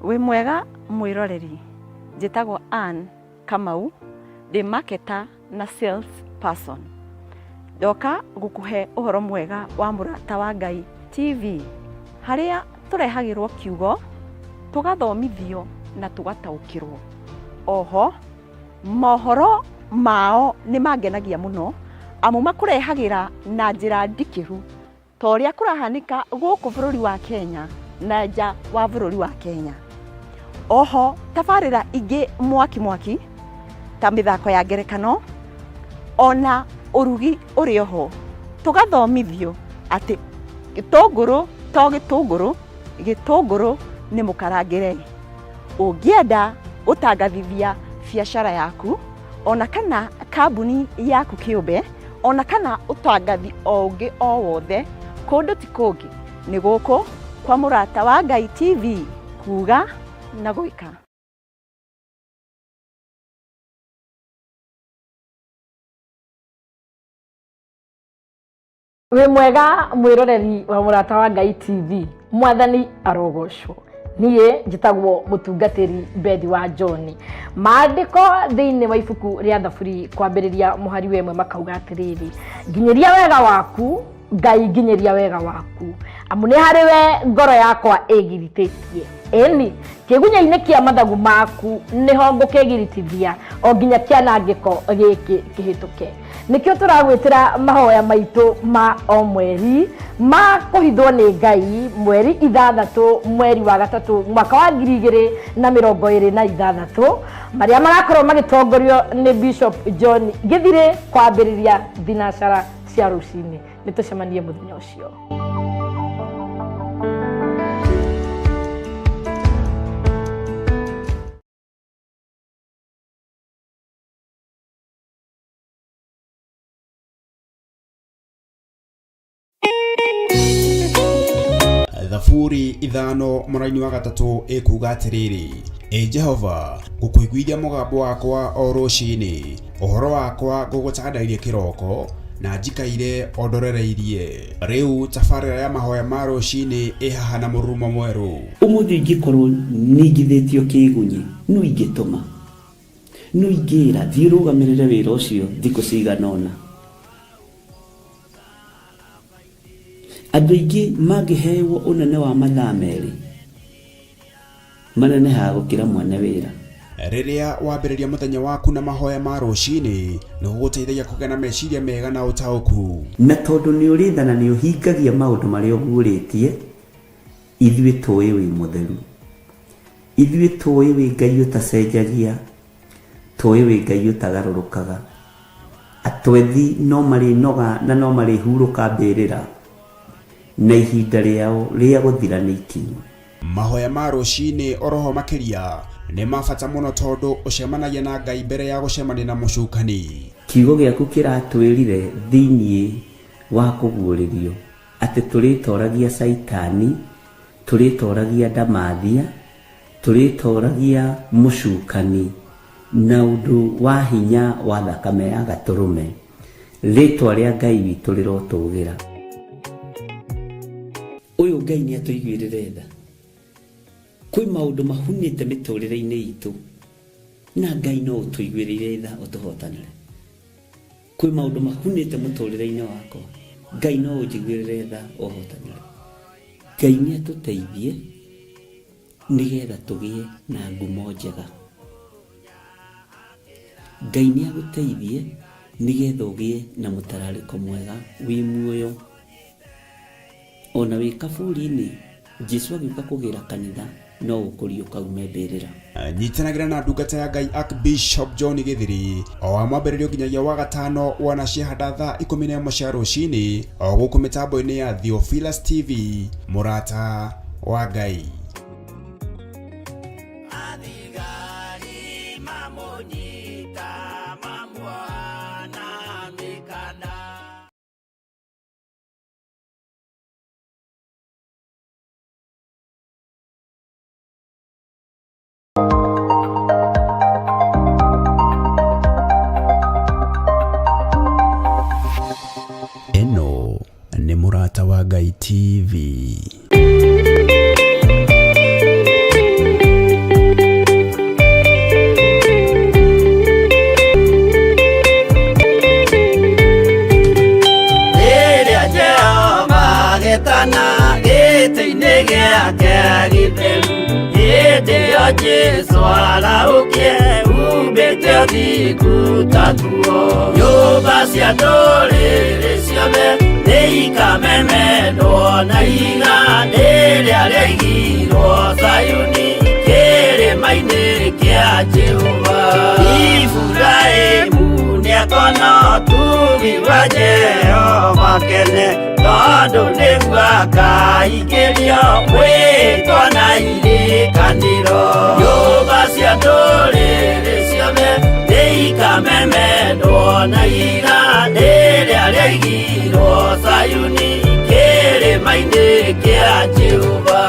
Wĩ mwega mwĩroreri, njĩtagwo Ann Kamau, ndĩ marketer na sales person. Ndoka gũkũhe ũhoro mwega wa Mũrata wa Ngai TV, harĩa tũrehagĩrwo kiugo, tũgathomithio na tũgataũkĩrwo. Oho, mohoro mao nĩ mangenagia mũno, amu makũrehagĩra na njĩra ndikĩru Ta ũrĩa kũrahanĩka gũkũ bũrũri wa Kenya na nja wa bũrũri wa Kenya. Oho tabarĩra ingĩ mwaki mwaki ta mĩthako ya ngerekano ona ũrugi ũrĩ oho. Tũgathomithio atĩ gĩtũngũrũ to gĩtũngũrũ, gĩtũngũrũ nĩ mũkarangĩre. Ũngĩenda gũtangathithia biacara yaku ona kana kambuni yaku kĩũmbe, ona kana ũtangathi o ũngĩ o wothe, kũndũ ti kũngĩ nĩ gũkũ kwa Mũrata wa Ngai TV, kuga na gwĩka. Wĩ mwega mwĩroreri wa Mũrata wa Ngai TV, Mwathani arogocwo. Niĩ njĩtagwo mũtungatĩri Bethi wa John. Maandĩko thĩinĩ wa ibuku rĩa Thaburi kwambĩrĩria mũhari wa ĩmwe makauga atĩrĩrĩ, nginyĩria wega waku Ngai, nginyĩria wega waku, amu nĩ harĩ we ngoro yakwa ĩgiritĩtie. Ĩni, kĩgunya-inĩ kĩa mathagu maku nĩho ngũkĩgiritithia o nginya kĩanangĩko gĩkĩ kĩhĩtũke. Nĩkĩo tũragwĩtĩra mahoya maitũ ma o mweri ma kũhithwo nĩ Ngai mweri 6 mweri wa gatatũ mwaka wa 2026 marĩa marakorwo magĩtongorio nĩ Bishop John Gĩthirĩ kwambĩrĩria thinacara cia rũcinĩ. Nĩ tũcemanie mũthenya ũcio. Thaburi 5 mũraini wa 3 ĩkuga atĩrĩrĩ, Ĩ Jehova, ngũkũiguithia mũgambo wakwa o rũcinĩ, ũhoro wakwa ngũgũtandairie kĩroko, na njikaire o ndorereirie. Rĩu tabarĩra ya mahoya ma rũcinĩ ĩ haha na mũrurumo mwerũ. Ũmũthĩ ingĩkorwo ningithĩtio kĩĩgunyĩ, nũ ingĩtũma? Nũ ingĩĩra, 'Thiĩ ũrũgamĩrĩre wĩra ũcio thikũ cigana ũna'? Andũ aingĩ mangĩheeo ũnene wa mathaa merĩ, manenehaga gũkĩra mwene wĩra. Rĩrĩa wambĩrĩria mũthenya waku na mahoya ma rũcinĩ, nĩ gũgũteithagia kũgĩa na meciria mega na ũtaũku. Na tondũ nĩ ũrĩ tha na nĩ ũhingagia maũndũ marĩa ũguũrĩtie, ithuĩ tũũĩ wĩ mũtheru. Ithuĩ tũũĩ wĩ Ngai ũtacenjagia, tũũĩ wĩ Ngai ũtagarũrũkaga. Atwethi no marĩnoga na no marĩhurũka mbĩrĩra, na ihinda rĩao rĩa gũthira nĩ ikinyu. Mahoya ma rũcinĩ oroho makĩria nĩ ma bata mũno tondũ ũcemanagia na Ngai mbere ya gũcemania na mũcukani. Kiugo gĩaku kĩratwĩrire thĩinĩ wa kũguũrĩrio atĩ tũrĩtoragia Caitani Tũrĩtooragia ndamathia, tũrĩtooragia mũcukani na ũndũ wa hinya wa thakame ya Gatũrũme. Rĩtwa rĩa Ngai witũ rĩrotũgĩra. Ũyũ Ngai nĩ atũiguĩrĩre tha. Kwĩ maũndũ mahunĩte mĩtũrĩre-inĩ itũ na Ngai no ũtũiguĩrĩire tha ũtũhotanĩre. Kwĩ maũndũ mahunĩte mũtũrĩre-inĩ wakwa, Ngai no ũnjiguĩrĩre tha ũhotanĩre. Ngai nĩ atũteithie nĩgetha tũgĩe na ngumo njega. Ngai nĩ agũteithie nĩgetha ũgĩe na mũtararĩko mwega wĩ muoyo. Ona wĩ kaburi-inĩ, Jesu agĩũka kũgĩra kanitha no ũkũriũka ume mbĩrĩra. Nyitanagĩra na ndungata ya Ngai Archbishop John Gĩthiri o wa mwambĩrĩrio nginyagia wa gatano wanaciehanda thaa 11 cia rũcinĩ o gũkũ mĩtambo-inĩ ya Theophilus TV, mũrata wa Ngai. Ĩno nĩ Mũrata wa Ngai TV. gwathana gĩtĩ-inĩ gĩake gĩtheru. Hĩndĩ ĩyo Jesũ arahũkie umbĩte ũthingu ta nguo. Nyũmba cia ndũrĩrĩ ciothe nĩikamemendwo na ihiga rĩrĩa rĩaigirwo Zayuni kĩrĩma-inĩ kĩa Jehova. Iburahĩmu nĩakona ũtugi wa Jehova kene, tondũ nĩguo akaingĩrio mwĩtwa na irĩkanĩro. Nyũmba cia ndũrĩrĩ ciothe nĩikamemendwo na ihiga rĩrĩa rĩaigirwo Zayuni kĩrĩma-inĩ kĩa Jehova.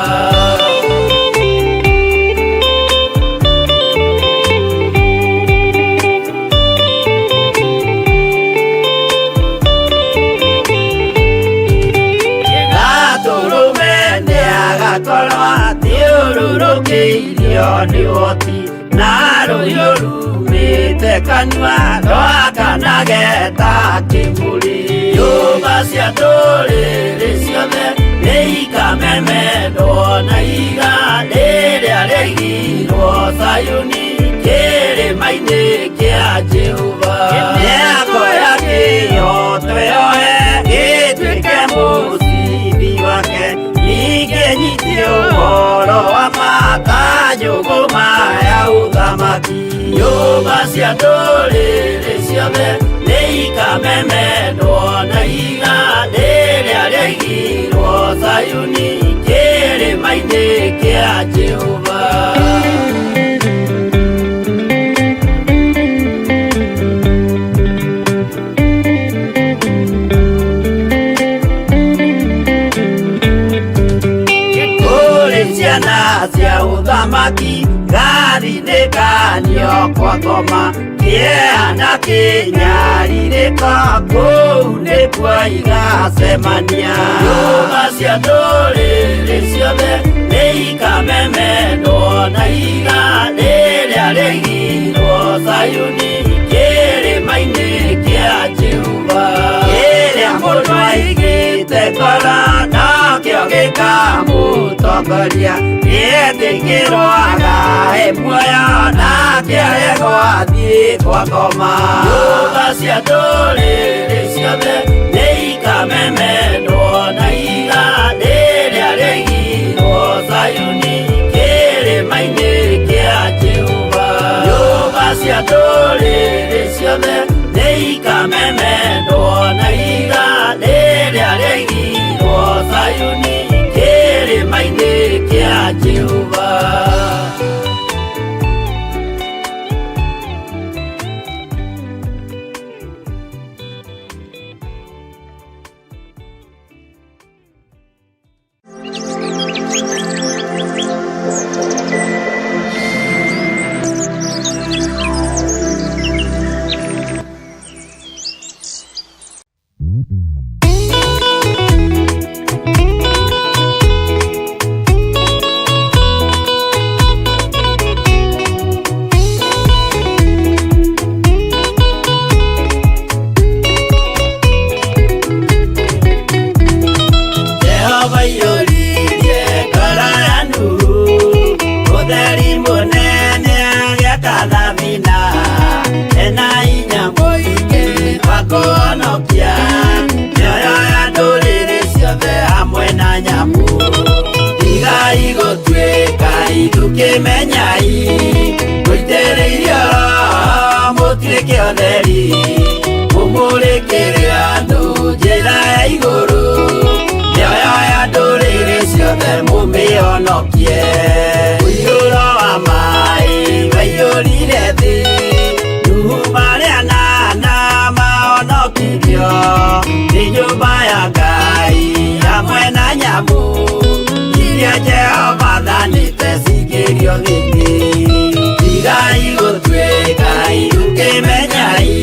Gatũrũme nĩagakorwo athiũrũrũkĩirio nĩ ũhoti, na rũhiũ rumĩte kanua rwakanage ta kĩmũrĩ. Nyũmba cia ndũrĩrĩ ciothe nĩikamemendwo na ihiga rĩrĩa rĩaigirwo Zayuni kĩrĩma-inĩ kĩa Jehova. Mĩako ya kĩhooto yoe gĩtuĩke mũcibi wake, ningĩ nyitie ũhoro wa ma ta njũgũma ya ũthamaki. Nyũmba cia ndũrĩrĩ ciothe nĩikamemendwo na ihiga rĩrĩa rĩaigirwo Zayuni kĩrĩma-inĩ kĩa Jehova. Kũrĩ ciana cia ũthamaki gari-inĩ kanio kwa ngoma, kĩeha na kĩnyarirĩko kũu nĩkuo igacemania. Nyũmba cia ndũrĩrĩ ciothe nĩikamemendwo na ihiga rĩrĩa rĩaigirwo Zayuni kĩrĩma-inĩ kĩa Jehova. Kĩrĩa mũndũ aigĩte ngoro nokĩo gĩkamũtongoria, gĩetĩkĩrwo agae muoyo nake aregwo athiĩ kwa ngoma. Nyũmba cia ndũrĩrĩ ciothe nĩikamemendwo na ihiga rĩrĩa rĩaigirwo Zayuni kĩrĩma-inĩ kĩa Jehova. Nyũmba cia ndũrĩrĩ ciothe nĩikamemendwo na ihiga rĩrĩa rĩaigirwo Zayuni kĩrĩma-inĩ kĩa Jehova. Jehova aiyũririe ngoro ya Nuhu ũtheri mũnene agĩaka thabina, ena hinya mũingĩ wa kũhonokia mĩoyo ya ndũrĩrĩ ciothe hamwe na nyamũ. Tigai gũtuĩka ithukĩmenyai, mũitĩrĩirio Roho mũtuĩke ũtheri, mũmũrĩkĩre andũ njĩra ya igũrũ, mĩoyo ya ndũrĩrĩ ciothe mũmĩhonokie. Mũiyũro wa maĩ waiyũrire thĩ, Nuhu marĩ anana mahonokirio nĩ nyũmba ya Ngai hamwe na nyamũ iria Jehova athanĩte cingĩrio thĩinĩ. Tigai gũtuĩka ithukĩmenyai,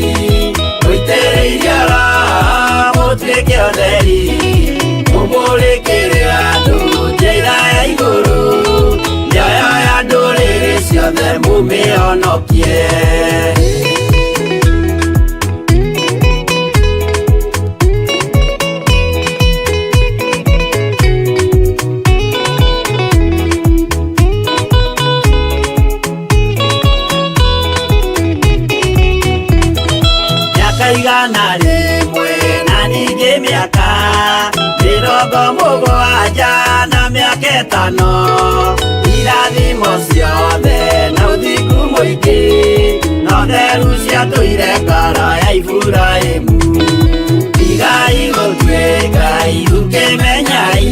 mũitĩrĩirio Roho mũtuĩke ũtheri, mũmũrĩkĩre andũ njĩra ya igũrũ, mĩoyo ya ndũrĩrĩ ciothe mũmĩhonokie. Mĩrongo mũgwanja na mĩaka ĩtano, irathimo ciothe na ũthingu mũingĩ, no theru ciatũire ngoro ya Iburahĩmu. Tigai gũtuĩka ithukĩmenyai,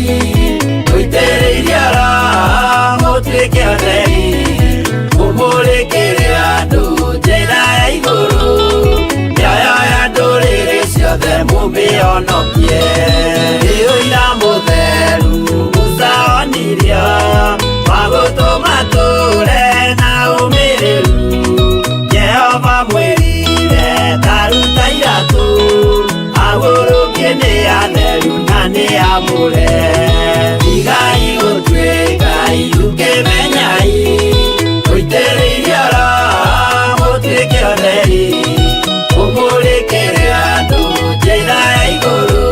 mũitĩrĩirie Roho mũtuĩke ũtheri, mũmũrĩkĩre andũ njĩra ya igũrũ, mĩoyo ya ndũrĩrĩ ciothe mũmĩhonokie. Nĩ ũira mũtheru Musa onirio, wa gũtũma tũre na ũmĩrĩru. Jehova mwĩrire ta ruta iratũ, agũrũkie nĩ atheru na nĩ amũre. Tigai gũtuĩka ithukĩmenyai, mũitĩrĩirie Roho mũtuĩke ũtheri, mũmũrĩkĩre andũ njĩra ya igũrũ,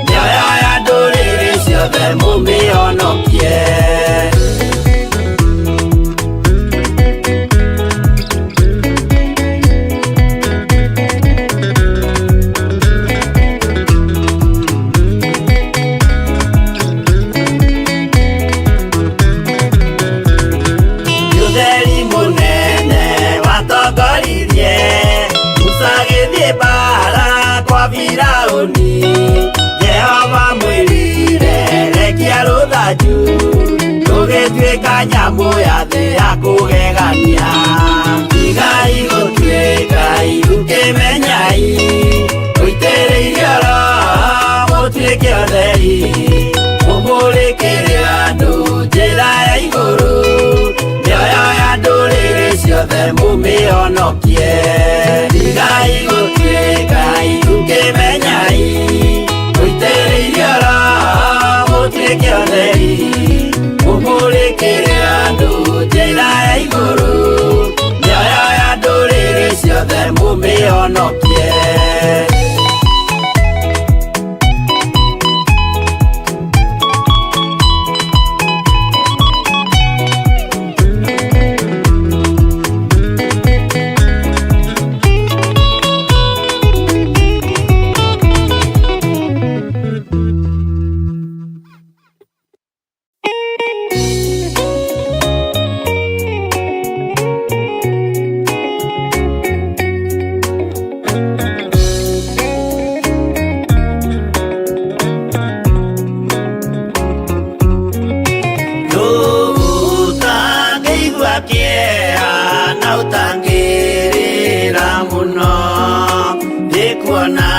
mĩoyo ya ndũrĩrĩ ciothe mũmĩhonokie. Ũtheri mũnene watongoririe Musa agĩthiĩ mbaara kwa Firaũni. Jehova mwĩrire rekia rũthanju, rũgĩtuĩka nyamũ ya thĩ ya kũgegania. Tigai gũtuĩka ithukĩmenyai, mũitĩrĩirie Roho mũtuĩke ũtheri, mũmũrĩkĩre andũ njĩra ya igũrũ, mĩoyo ya ndũrĩrĩ ciothe mũmĩhonokie. Tigai gũtuĩka ithukĩmenyai, mũitĩrĩirie Roho mũtuĩke ũtheri, mũmũrĩkĩre andũ njĩra ya igũrũ, mĩoyo ya ndũrĩrĩ ciothe mũmĩhonokie. Ũtangĩigua kĩeha na ũtangĩrĩra mũno, nĩ kuona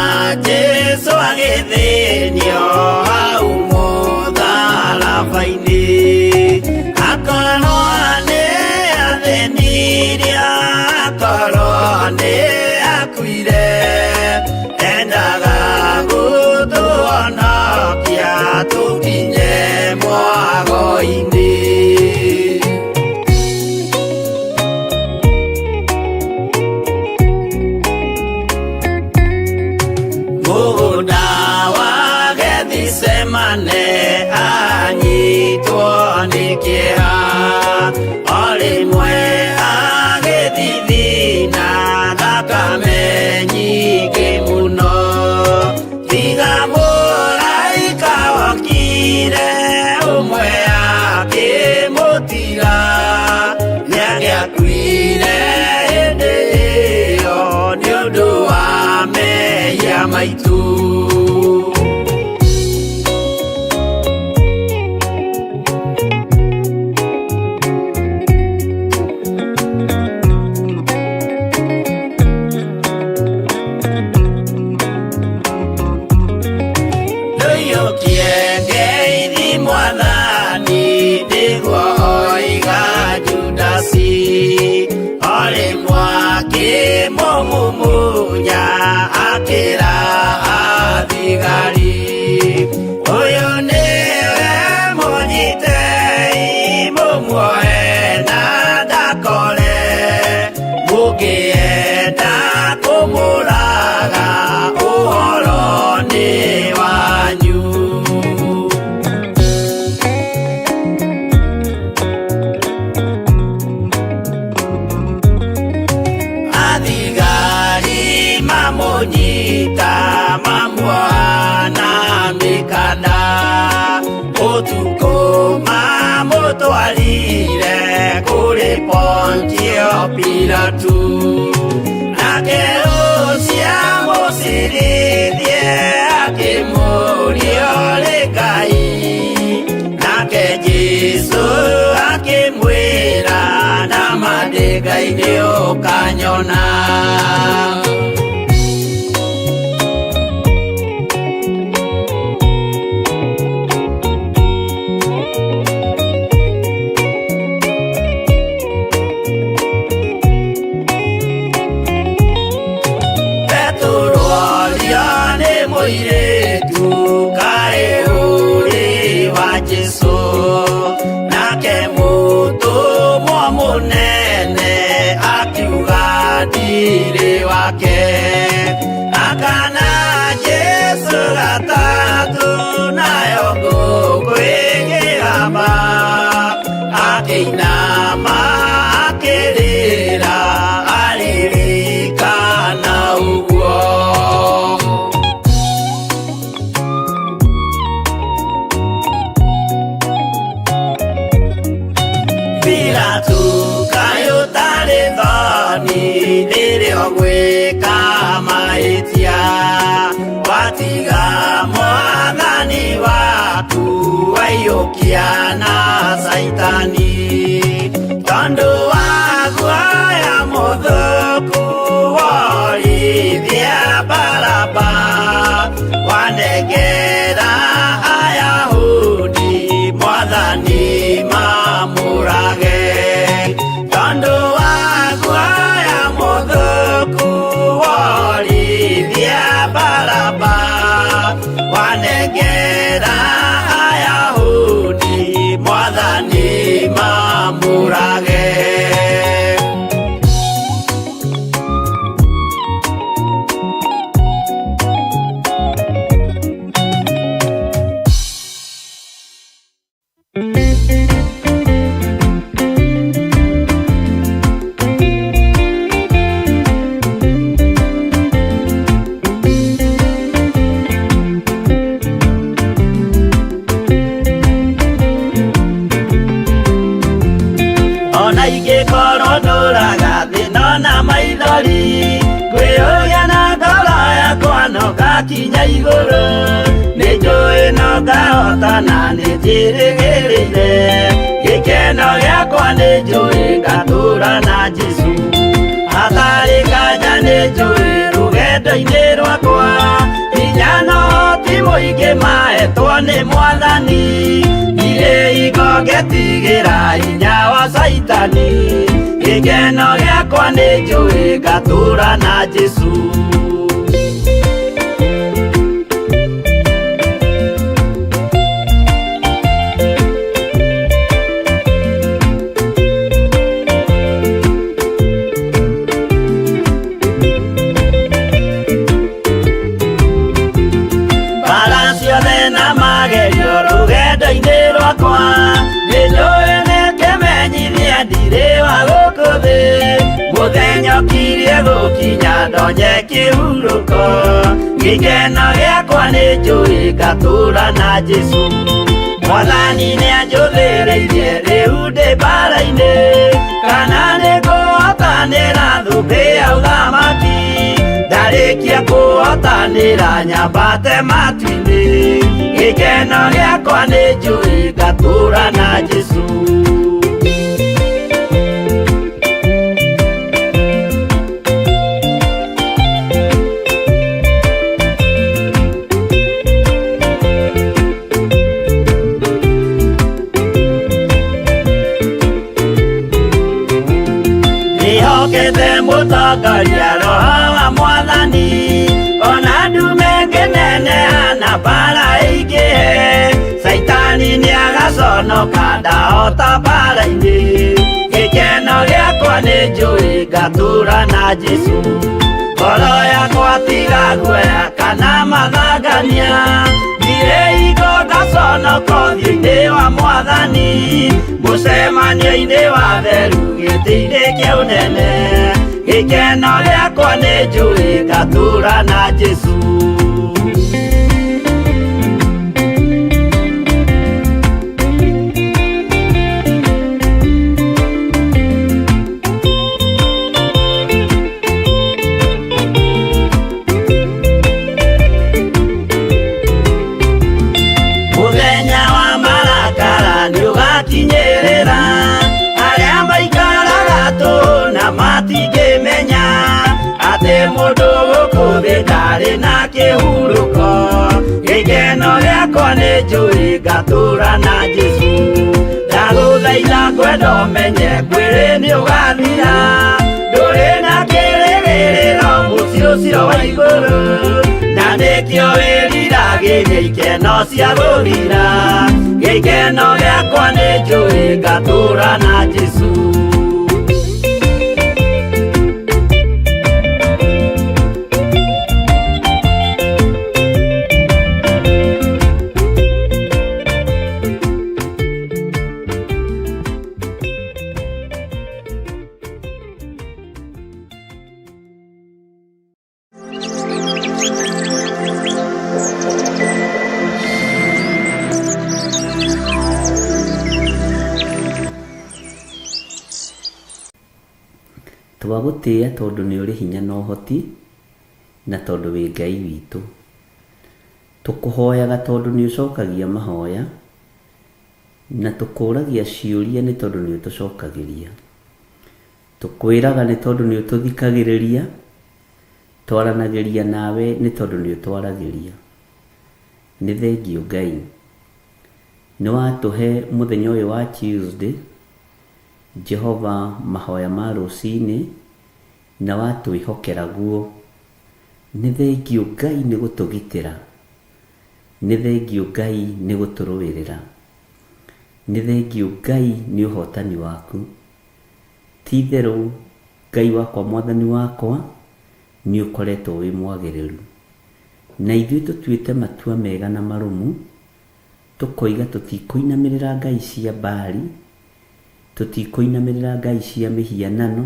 Jesũ agĩthĩnio hau mũtharaba-inĩ. Akorwo nĩ athĩnirio, akorwo nĩ akuire, endaga gũtũhonokia tũkinye mwago-inĩ. Mũgũnda wa Gethisemane anyitwo nĩ kĩeha, o rĩmwe agĩthithina thakame nyingĩ mũno. Tiga mũraika wokire ũmwe akĩmũtiga, nĩangĩakuire hĩndĩ ĩyo nĩ ũndũ wa mehia maitũ. Ndũiyũkie ngeithi Mwathani, nĩguo oiga Judasi, o rĩmwe akĩmũmumunya akĩra athigari, ũyũ nĩwe mũnyitei mũmuoe na ndakore, mũngĩenda kũmũraga ũhoro nĩ wanyu. Ũtukũ mamũtwarire kũrĩ Pontio Pilatu, nake ũcio amũcirithie akĩmũũria ũrĩ Ngai, nake Jesũ akĩmwĩra nama ndĩ Ngai nĩ ũkanyona. Petero orio nĩ mũirĩtu kaĩ ũrĩ wa Jesũ, nake mũtũmwo mũnene akiuga ndirĩ wake. Akana Jesũ gatatũ nayo ngũkũ ĩkĩgamba, akĩinama akĩrĩra aririkana ũguo. Pilatu kaĩ ũtarĩ thoni rĩrĩa ũgwĩka mahĩtia, watiga mwathani waku waiyũkia na Caitani, tondũ wa guoya mũthũku worithia Baraba, wanengera Ayahudi mwathani mamũrage, tondũ wa guoya mũthũku worithia Baraba, wanengera Ayahudi mwathani mamũrage. Ona ingĩkorwo ndũraga thĩna na maithori, ngwĩyũria na ngoro yakwa no ngakinya igũrũ, nĩ njũĩ no ngahotana nĩ njĩrĩgĩrĩire, gĩkeno gĩakwa nĩ njũĩ ngatũũra na Jesũ, hatarĩ nganja nĩ njũĩ rũgendo-inĩ rwakwa, hinya no ti mũingĩ mahetwo nĩ mwathani, ndirĩ hingo ngetigĩra hinya wa Caitani, gĩkeno gĩakwa nĩ njũĩ ngatũũra na Jesũ. Mbara ciothe na magerio rũgendo-inĩ rwakwa, nĩ njũĩ nĩ kĩmenyithia ndirĩ wa gũkũ thĩ, mũthenya ũkirie gũkinya ndonye kĩhurũko, gĩkeno gĩakwa nĩ njũĩ ngatũũra na Jesũ, mwathani nĩ anjũthĩrĩirie rĩu ndĩ mbara-inĩ, kana nĩ ngũhotanĩra thũmbĩ ya ũthamaki, ndarĩkia kũhotanĩra nyambate matu-inĩ, gĩkeno gĩakwa nĩ njũĩ ngatũũra na Jesũ. Ndĩhokete mũtongoria roho wa mwathani, ona ndume ngĩneneha na mbara ĩingĩhe, Caitani nĩagaconoka ndahota mbara-inĩ, gĩkeno gĩakwa nĩ njũĩ ngatũũra na Jesũ, ngoro yakwa tiga guoya kana mathangania, ndirĩ hingo ngaconoka ũthiũ-inĩ wa mwathani, mũcemanio-inĩ wa theru gĩtĩ-inĩ kĩa ũnene, gĩkeno gĩakwa nĩ njũĩ ngatũũra na Jesũ. Mũndũ gũkũ thĩ ndarĩ na kĩhurũko. Gĩkeno gĩakwa nĩ njũĩ ngatũra na Jesũ. Ndagũthaitha ngwenda ũmenye mwĩrĩ nĩ ũgathira, ndũrĩ na kĩrĩgĩrĩro mũciĩ ũcio wa igũrũ. Na nĩkĩo wĩriragĩria ikeno cia gũthira. Gĩkeno gĩakwa nĩ njũĩ ngatũra na Jesũ. Twagũtĩĩa tondũ nĩ ũrĩ hinya na ũhoti, na tondũ wĩ Ngai witũ. Tũkũhoyaga tondũ nĩ ũcokagia mahoya, na tũkũragia ciũria nĩ tondũ nĩ ũtũcokagĩria. Tũkwĩraga nĩ tondũ nĩ ũtũthikagĩrĩria, twaranagĩria nawe nĩ tondũ nĩ ũtwaragĩria. Nĩ thengiũ Ngai. Nĩ watũhe mũthenya ũyũ wa Tuesday, Jehova mahoya ma rũcinĩ, na watwĩhokera guo. Nĩ thengiũ Ngai nĩ gũtũgitĩra. Nĩ thengiũ Ngai nĩ gũtũrũĩrĩra. Nĩ thengiũ Ngai nĩ ũhotani waku. Ti itherũ Ngai wakwa mwathani wakwa nĩ ũkoretwo wĩ mwagĩrĩru. Na ithuĩ tũtuĩte matua mega na marũmu, tũkoiga tũtikũinamĩrĩra ngai cia Baali, tũtikũinamĩrĩra ngai cia mĩhianano,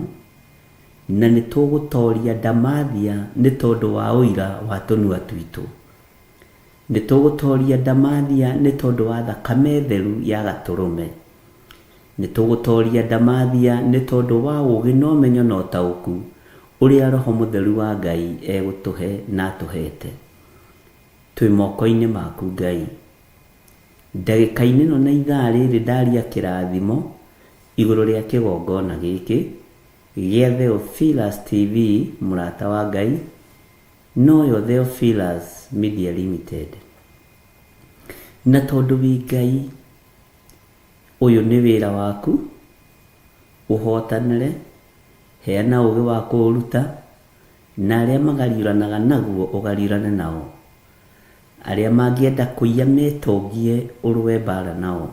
na nĩ tũgũtoria ndamathia nĩ tondũ wa ũira wa tũnua twitũ. Nĩ tũgũtoria ndamathia nĩ tondũ wa thakame theru ya gatũrũme. Nĩ tũgũtoria ndamathia nĩ tondũ wa ũũgĩ na ũmenyo na ũtaũku ũrĩa Roho Mũtheru wa Ngai egũtũhe na atũhete. Twĩ moko-inĩ maku Ngai. Ndagĩka-inĩ ĩno na ithaa rĩrĩ ndaria kĩrathimo igũrũ rĩa kĩgongona gĩkĩ gĩa Theophilus TV mũrata wa Ngai, noyo Theophilus Media Limited. Na tondũ wĩ Ngai, ũyũ nĩ wĩra waku, ũhotanĩre, heana ũũgĩ wa kũũruta, na arĩa magariũranaga naguo ũgariũrane nao. Arĩa mangĩenda kũiya metongie ũrũe mbara nao.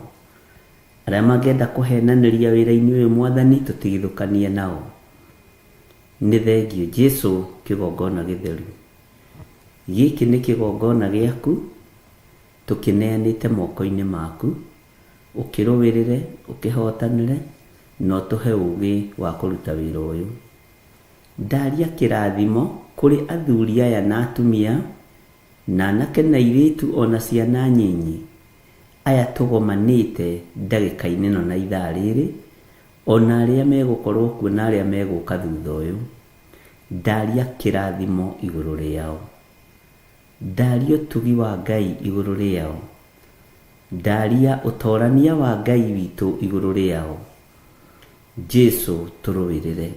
Arĩa mangĩenda kũhenanĩria wĩra-inĩ ũyũ Mwathani tũtigithũkanie nao. Nĩ thengiũ Jesu kĩgongona gĩtheru. Gĩkĩ nĩ kĩgongona gĩaku, tũkĩneanĩte moko-inĩ maku, ũkĩrũĩrĩre, ũkĩhotanĩre, na ũtũhe ũũgĩ wa kũruta wĩra ũyũ. Ndaria kĩrathimo kũrĩ athuri aya na atumia, na anake na airĩtu ona ciana nyinyi, aya tũgomanĩte ndagĩka-inĩ ĩno na ithaa rĩrĩ, ona arĩa megũkorwo kuo na arĩa megũka thutha ũyũ. Ndaria kĩrathimo igũrũ rĩao. Ndaria ũtugi wa Ngai igũrũ rĩao. Ndaria ũtorania wa Ngai witũ igũrũ rĩao. Jesu tũrũĩrĩre.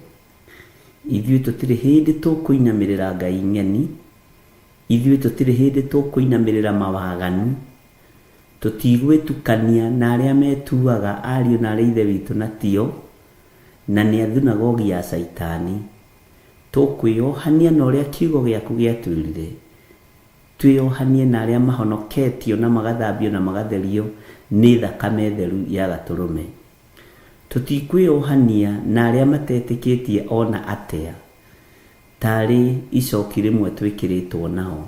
Ithuĩ tũtirĩ hĩndĩ tũkũinamĩrĩra ngai ng'eni, ithuĩ tũtirĩ hĩndĩ tũkũinamĩrĩra mawaganu, tũtigwĩtukania na arĩa metuaga ariũ na arĩ ithe witũ na tio, na nĩ a thunagogi ya Caitani. Tũkwĩyohania na ũrĩa kiugo gĩaku gĩatwĩrire, twĩyohanie na arĩa mahonoketio na magathambio na magatherio nĩ thakame theru ya gatũrũme. Tũtikwĩyohania na arĩa matetĩkĩtie ona atĩa, tarĩ icoki rĩmwe twĩkĩrĩtwo nao.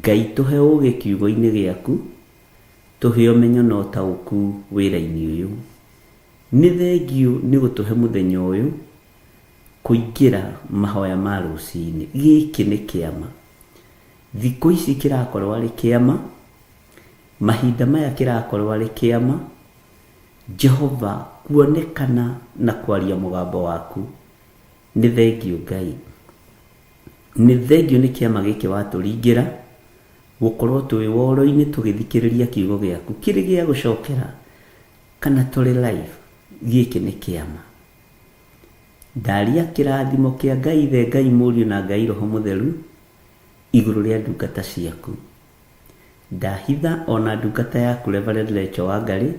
Ngai tũhe ũũgĩ kiugo-inĩ gĩaku, tũhe ũmenyo na ũtaũku wĩra-inĩ ũyũ. Nĩ thengiũ nĩ gũtũhe mũthenya ũyũ kũingĩra mahoya ma rũcinĩ. Gĩkĩ nĩ kĩama. Thikũ ici kĩrakorwo arĩ kĩama, mahinda maya kĩrakorwo arĩ kĩama, Jehova kuonekana na kwaria mũgambo waku. Nĩ thengiũ Ngai. Nĩ thengiũ nĩ kĩama gĩkĩ watũringĩra, gũkorwo twĩ woro-inĩ tũgĩthikĩrĩria kiugo gĩaku kĩrĩ gĩa gũcokera kana tũrĩ live. Gĩkĩ nĩ kĩama. Ndaria kĩrathimo kĩa Ngai Ithe, Ngai Mũriũ na Ngai Roho Mũtheru igũrũ rĩa ndungata ciaku. Ndahitha ona ndungata yaku Reverend Lecho Wangarĩ,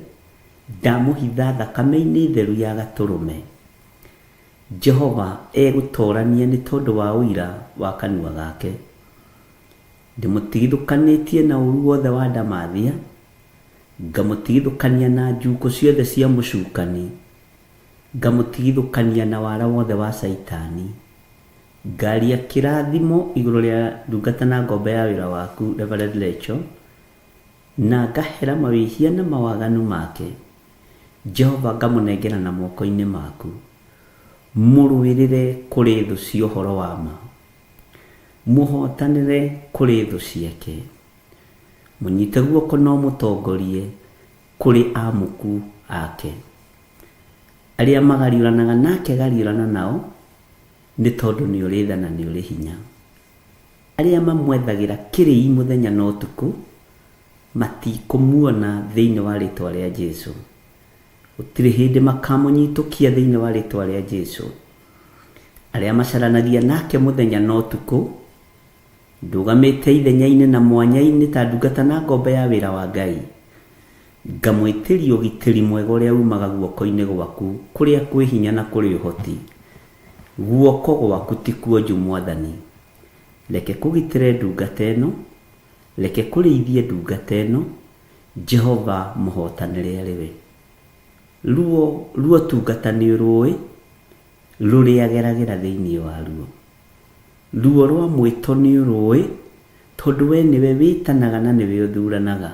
ndamũhitha thakame-inĩ theru ya Gatũrũme. Jehova egũtorania nĩ tondũ wa ũira wa kanua gake. Ndĩmũtigithũkanĩtie na ũru wothe wa ndamathia, ngamũtigithũkania na njukũ ciothe cia mũcukani, ngamũtigithũkania na wara wothe wa Caitani. Ngaria kĩrathimo igũrũ rĩa ndungata na ngombo ya wĩra waku Reverend Lecho, na ngahera mawĩhia na mawaganu make. Jehova ngamũnengera na moko-inĩ maku. Mũrũĩrĩre kũrĩ thũ cia ũhoro wa ma, mũhotanĩre kũrĩ thũ ciake. Mũnyite guoko na ũmũtongorie kũrĩ amuku ake. Arĩa magariũranaga nake gariũrana nao, nĩ tondũ nĩ ũrĩ tha na nĩ ũrĩ hinya. Arĩa mamwethagĩra kĩrĩi mũthenya na ũtukũ, matikũmuona thĩinĩ wa rĩtwa rĩa Jesu. Gũtirĩ hĩndĩ makamũnyitũkia thĩinĩ wa rĩtwa rĩa Jesu. Arĩa macaranagia nake mũthenya na ũtukũ, ndũgamĩte ithenya-inĩ na mwanya-inĩ ta ndungata na ngombo ya wĩra wa Ngai. Ngamwĩtĩria ũgitĩri mwega ũrĩa umaga guoko-inĩ gwaku, kũrĩa kwĩ hinya na kũrĩ ũhoti. Guoko gwaku ti kuonju Mwathani. Reke kũgitĩre ndungata ĩno, reke kũrĩithie ndungata ĩno, Jehova mũhotanĩre arĩ we. Ruo ruo tungata nĩ ũrũĩ, rũrĩa geragĩra thĩinĩ wa ruo. Ruo rwa mwĩto nĩ ũrũĩ, tondũ we nĩwe wĩtanaga na nĩwe ũthuranaga.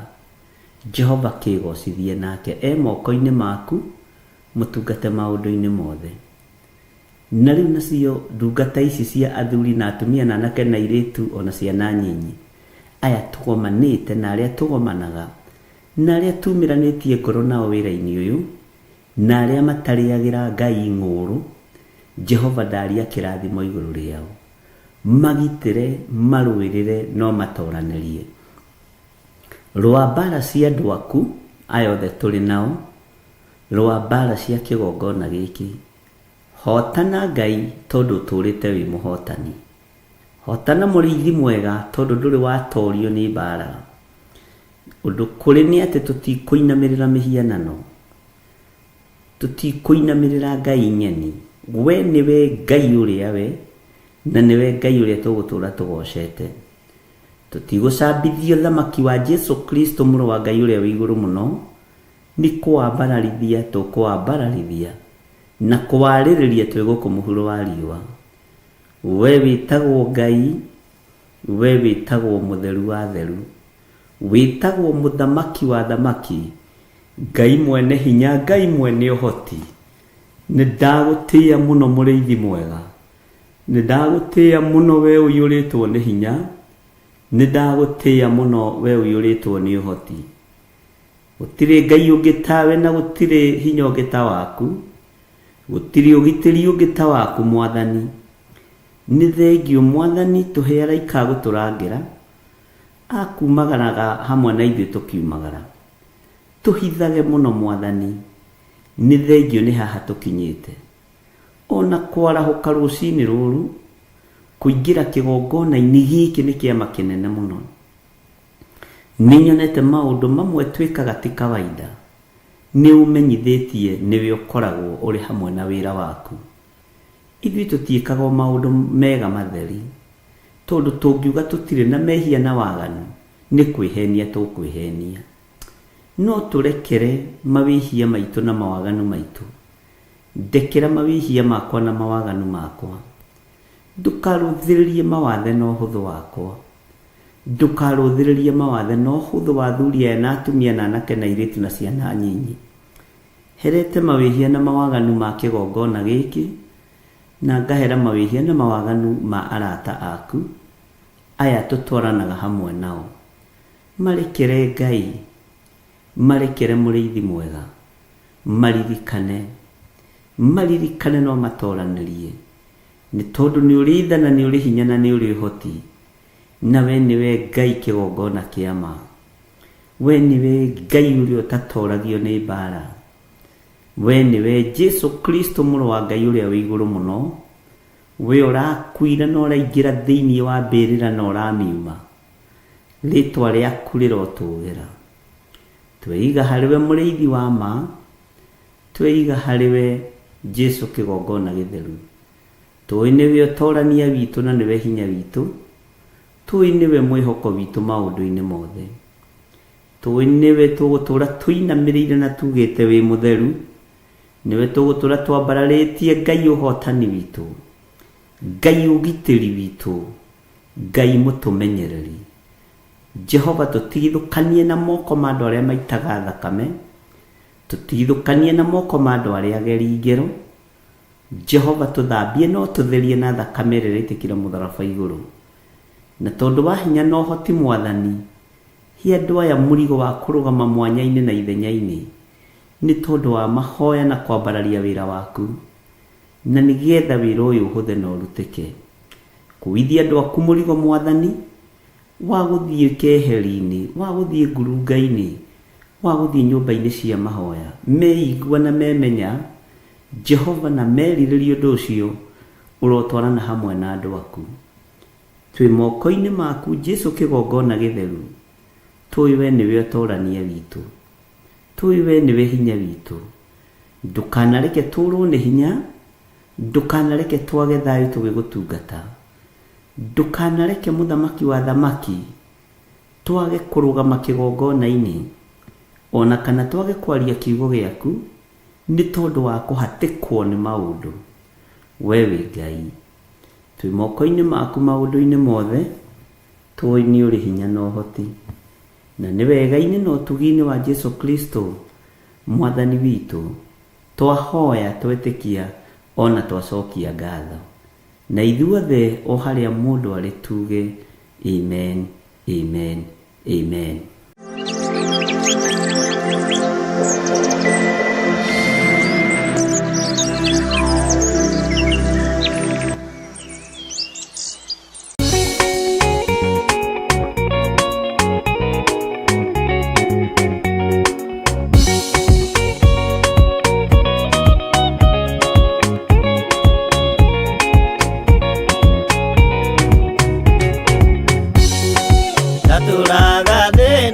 Jehova kĩgocithie nake e moko-inĩ maku, mũtungate maũndũ-inĩ mothe. Na rĩu nacio ndungata ici cia athuri na atumia na anake na airĩtu ona ciana nyinyi, aya tũgomanĩte na arĩa tũgomanaga, na arĩa tumĩranĩtie ngoro nao wĩra-inĩ ũyũ, na arĩa matarĩagĩra Ngai ng'ũũrũ, Jehova ndaria kĩrathimo igũrũ rĩao. Magitĩre, marũĩrĩre, no matoranĩrie. Rũa mbara cia andũ aku, aya othe tũrĩ nao, rũa mbara cia kĩgongona gĩkĩ. Hotana Ngai tondũ ũtũũrĩte wĩ mũhotani. Hotana mũrĩithi mwega tondũ ndũrĩ watorio nĩ mbara. Ũndũ kũrĩ nĩ atĩ tũtikũinamĩrĩra mĩhianano. Tũtikũinamĩrĩra Ngai ng'eni. We nĩwe Ngai ũrĩa we, na nĩwe Ngai ũrĩa tũgũtũũra tũgocete. Tũtigũcambithio thamaki wa Jesu Kristo mũrũ wa Ngai ũrĩa wĩ igũrũ mũno, nĩ kũwambararithia tũkũwambararithia na kũwarĩrĩria twĩ gũkũ mũhuro wa riũa. We wĩtagwo Ngai, we wĩtagwo mũtheru wa theru, wĩtagwo mũthamaki wa thamaki, Ngai mwene hinya, Ngai mwene ũhoti. Nĩ ndagũtĩĩa mũno mũrĩithi mwega, nĩ ndagũtĩĩa mũno we ũiyũrĩtwo nĩ hinya, nĩ ndagũtĩĩa mũno we ũiyũrĩtwo nĩ ũhoti. Gũtirĩ Ngai ũngĩ tawe na gũtirĩ hinya ũngĩ ta waku, gũtirĩ ũgitĩri ũngĩ ta waku Mwathani. Nĩ thengiũ Mwathani tũhe araika a gũtũrangĩra, a kumagaraga hamwe na ithuĩ tũkiumagara. Tũhithage mũno Mwathani, nĩ thengiũ nĩ haha tũkinyĩte. Ona kwarahũka rũcinĩ rũrũ, kũingĩra kĩgongona-inĩ gĩkĩ nĩ kĩama kĩnene mũno. Nĩ nyonete maũndũ mamwe twĩkaga ti kawaida. Nĩ ũmenyithĩtie nĩwe ũkoragwo ũrĩ hamwe na wĩra waku. Ithuĩ tũtiĩkaga o maũndũ mega matheri, tondũ tũngiuga tũtirĩ na mehia na waganu, nĩ kwĩhenia tũkwĩhenia. No tũrekere mawĩhia maitũ na mawaganu maitũ. Ndekera mawĩhia makwa na mawaganu makwa. Ndũkarũthĩrĩrie mawathe na ũhũthũ wakwa. Ndũkarũthĩrĩrie mawathe na ũhũthũ wa athuri aya na atumia na anake na airĩtu na ciana nyinyi. Herete mawĩhia na mawaganu ma kĩgongona gĩkĩ, na ngahera mawĩhia na mawaganu ma arata aku, aya tũtwaranaga hamwe nao. Marekere Ngai, marekere mũrĩithi mwega, maririkane, maririkane no matoranĩrie, nĩ tondũ nĩ ũrĩ tha na nĩ ũrĩ hinya na nĩ ũrĩ ũhoti, na we nĩwe Ngai kĩgongona kĩa ma. We nĩwe Ngai ũrĩa ũtatoragio nĩ mbara. We nĩwe Jesu Kristo mũrũ wa Ngai ũrĩa wĩ igũrũ mũno, we ũrakuire na ũraingĩra thĩinĩ wa mbĩrĩra na ũramiuma. Rĩtwa rĩaku rĩrotũgĩra. Tweiga harĩ we mũrĩithi wa ma, tweiga harĩ we Jesu kĩgongona gĩtheru. Tũĩ nĩwe ũtorania witũ na nĩwe hinya witũ, tũĩ nĩwe mwĩhoko witũ maũndũ-inĩ mothe. Tũĩ nĩwe tũgũtũra tũinamĩrĩire na tugĩte wĩ mũtheru, nĩwe tũgũtũra twambararĩtie Ngai ũhotani witũ, Ngai ũgitĩri witũ, Ngai mũtũmenyereri. Jehova tũtigithũkanie na moko ma andũ arĩa maitaga thakame, tũtigithũkanie na moko ma andũ arĩa ageri ngero. Jehova tũthambie no tũtherie na thakame ĩrĩa ĩraitĩkĩra mũtharaba igũrũ. Na tondũ wa hinya na ũhoti Mwathani, he andũ aya mũrigo wa kũrũgama mwanya-inĩ na ithenya-inĩ, nĩ tondũ wa mahoya na kwambararia wĩra waku, na nĩgetha wĩra ũyũ ũhũthe na ũrutĩke. Kũithia andũ aku mũrigo Mwathani, wa gũthiĩ keheri-inĩ, wa gũthiĩ ngurunga-inĩ, wa gũthiĩ nyũmba-inĩ cia mahoya, meigua na memenya Jehova na merirĩria ũndũ ũcio, ũrotwarana hamwe na andũ aku. Twĩ moko-inĩ maku Jesu kĩgongona gĩtheru, tũĩ we nĩwe ũtorania witũ, tũĩ we nĩwe hinya witũ. Ndũkanareke tũrwo nĩ hinya, ndũkanareke twage thayũ tũgĩgũtungata, ndũkanareke mũthamaki wa thamaki twage kũrũgama kĩgongona-inĩ, ona kana twage kwaria kiugo gĩaku, nĩ tondũ wa kũhatĩkwo nĩ maũndũ. We wĩ Ngai, twĩ moko-inĩ maku maũndũ-inĩ mothe, tũĩ nĩ ũrĩ hinya na ũhoti, na nĩ wega-inĩ na ũtugi-inĩ wa Jesu Kristo Mwathani witũ, twahoya twetĩkia ona twacokia ngatho. Na ithuothe o harĩa mũndũ arĩ tuge amen, amen, amen. Ndatũraga thĩ.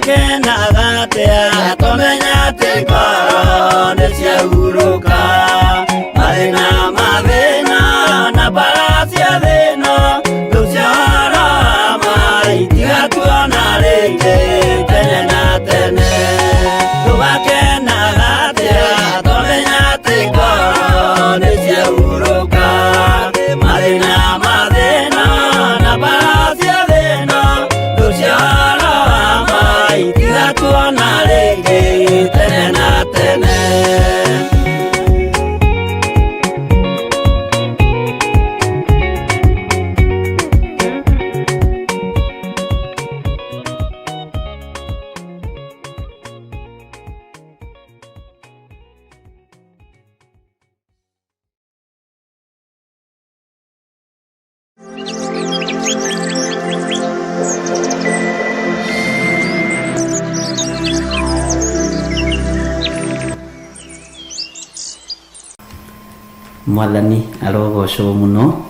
Tũgakenaga atĩa tũmenya atĩ ngoro nĩ ciahurũka. Mathĩna mathĩna na mbara cia thĩna, thũ cia ũhoro wa ma itigatuona rĩngĩ tene na tene. Tũgakenaga atĩa tũmenya atĩ ngoro nĩ ciahurũka. Mathĩna mathĩna na mbara cia thĩna, thũ cia ũhoro wa ma itigatuona rĩngĩ tene na tene. Mwathani arogocwo mũno.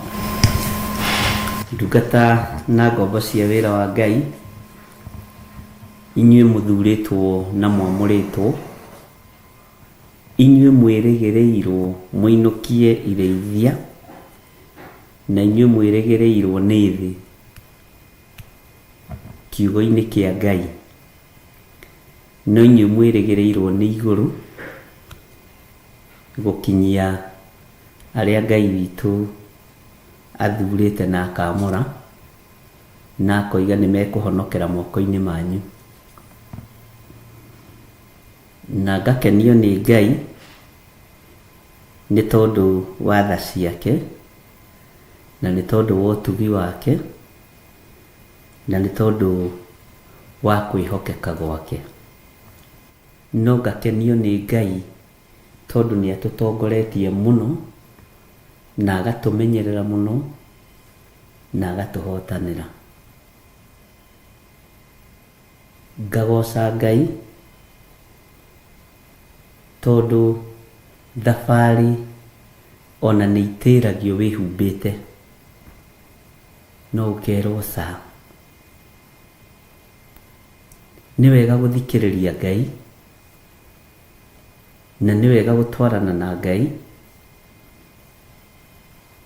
Ndungata na ngombo cia wĩra wa Ngai, inyuĩ mũthurĩtwo na mwamũrĩtwo, inyuĩ mwĩrĩgĩrĩirwo mũinũkie irĩithia, na inyuĩ mwĩrĩgĩrĩirwo nĩ thĩ kiugo-inĩ kĩa Ngai, no inyuĩ mwĩrĩgĩrĩirwo nĩ igũrũ gũkinyia arĩa Ngai witũ athurĩte na akamũra na akoiga nĩ mekũhonokera moko-inĩ manyu. Na ngakenio nĩ Ngai nĩ tondũ wa tha ciake, na nĩ tondũ wa ũtugi wake, na nĩ tondũ wa kwĩhokeka gwake. No ngakenio nĩ Ngai tondũ nĩ atũtongoretie mũno, na agatũmenyerera mũno, na agatũhotanĩra. Ngagoca Ngai tondũ thabarĩ ona nĩ itĩragio wĩhumbĩte, no ũkerwo ca. Nĩ wega gũthikĩrĩria Ngai, na nĩ wega gũtwarana na Ngai,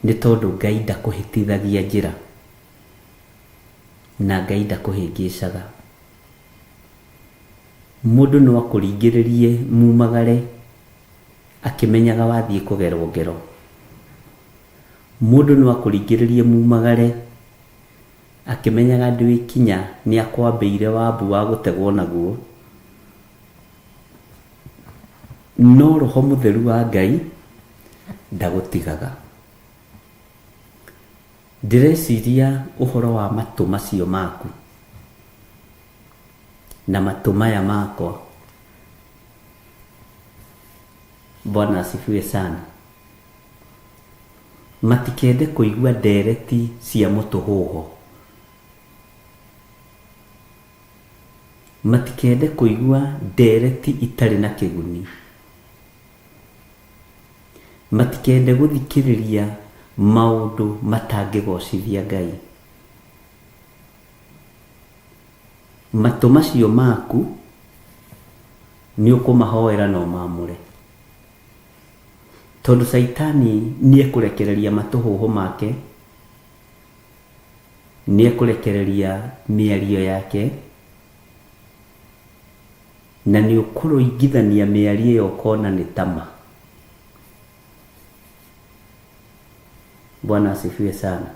nĩ tondũ Ngai ndakũhĩtithagia njĩra, na Ngai ndakũhĩngĩcaga. Mũndũ no akũringĩrĩrie mumagare akĩmenyaga wathiĩ kũgerwo ngero. Mũndũ no akũringĩrĩrie mumagare akĩmenyaga ndwĩkinya nĩ akwambĩire wabu wa gũtegwo naguo. No Roho Mũtheru wa Ngai ndagũtigaga. Ndĩreciria ũhoro wa matũ macio maku na matũ maya makwa. Bwana asifiwe sana. Matikende kũigua ndereti cia mũtũhũho. Matikende kũigua ndereti itarĩ na kĩguni. Matikende gũthikĩrĩria maũndũ matangĩgocithia Ngai. Matũ macio maku nĩ ũkũmahoera na ũmamũre. Tondũ Caitani nĩ ekũrekereria matũhũhũ make, nĩ ekũrekereria mĩario yake, na nĩ ũkũrũingithania mĩario ĩyo ũkona nĩ tama. Bwana asifiwe sana.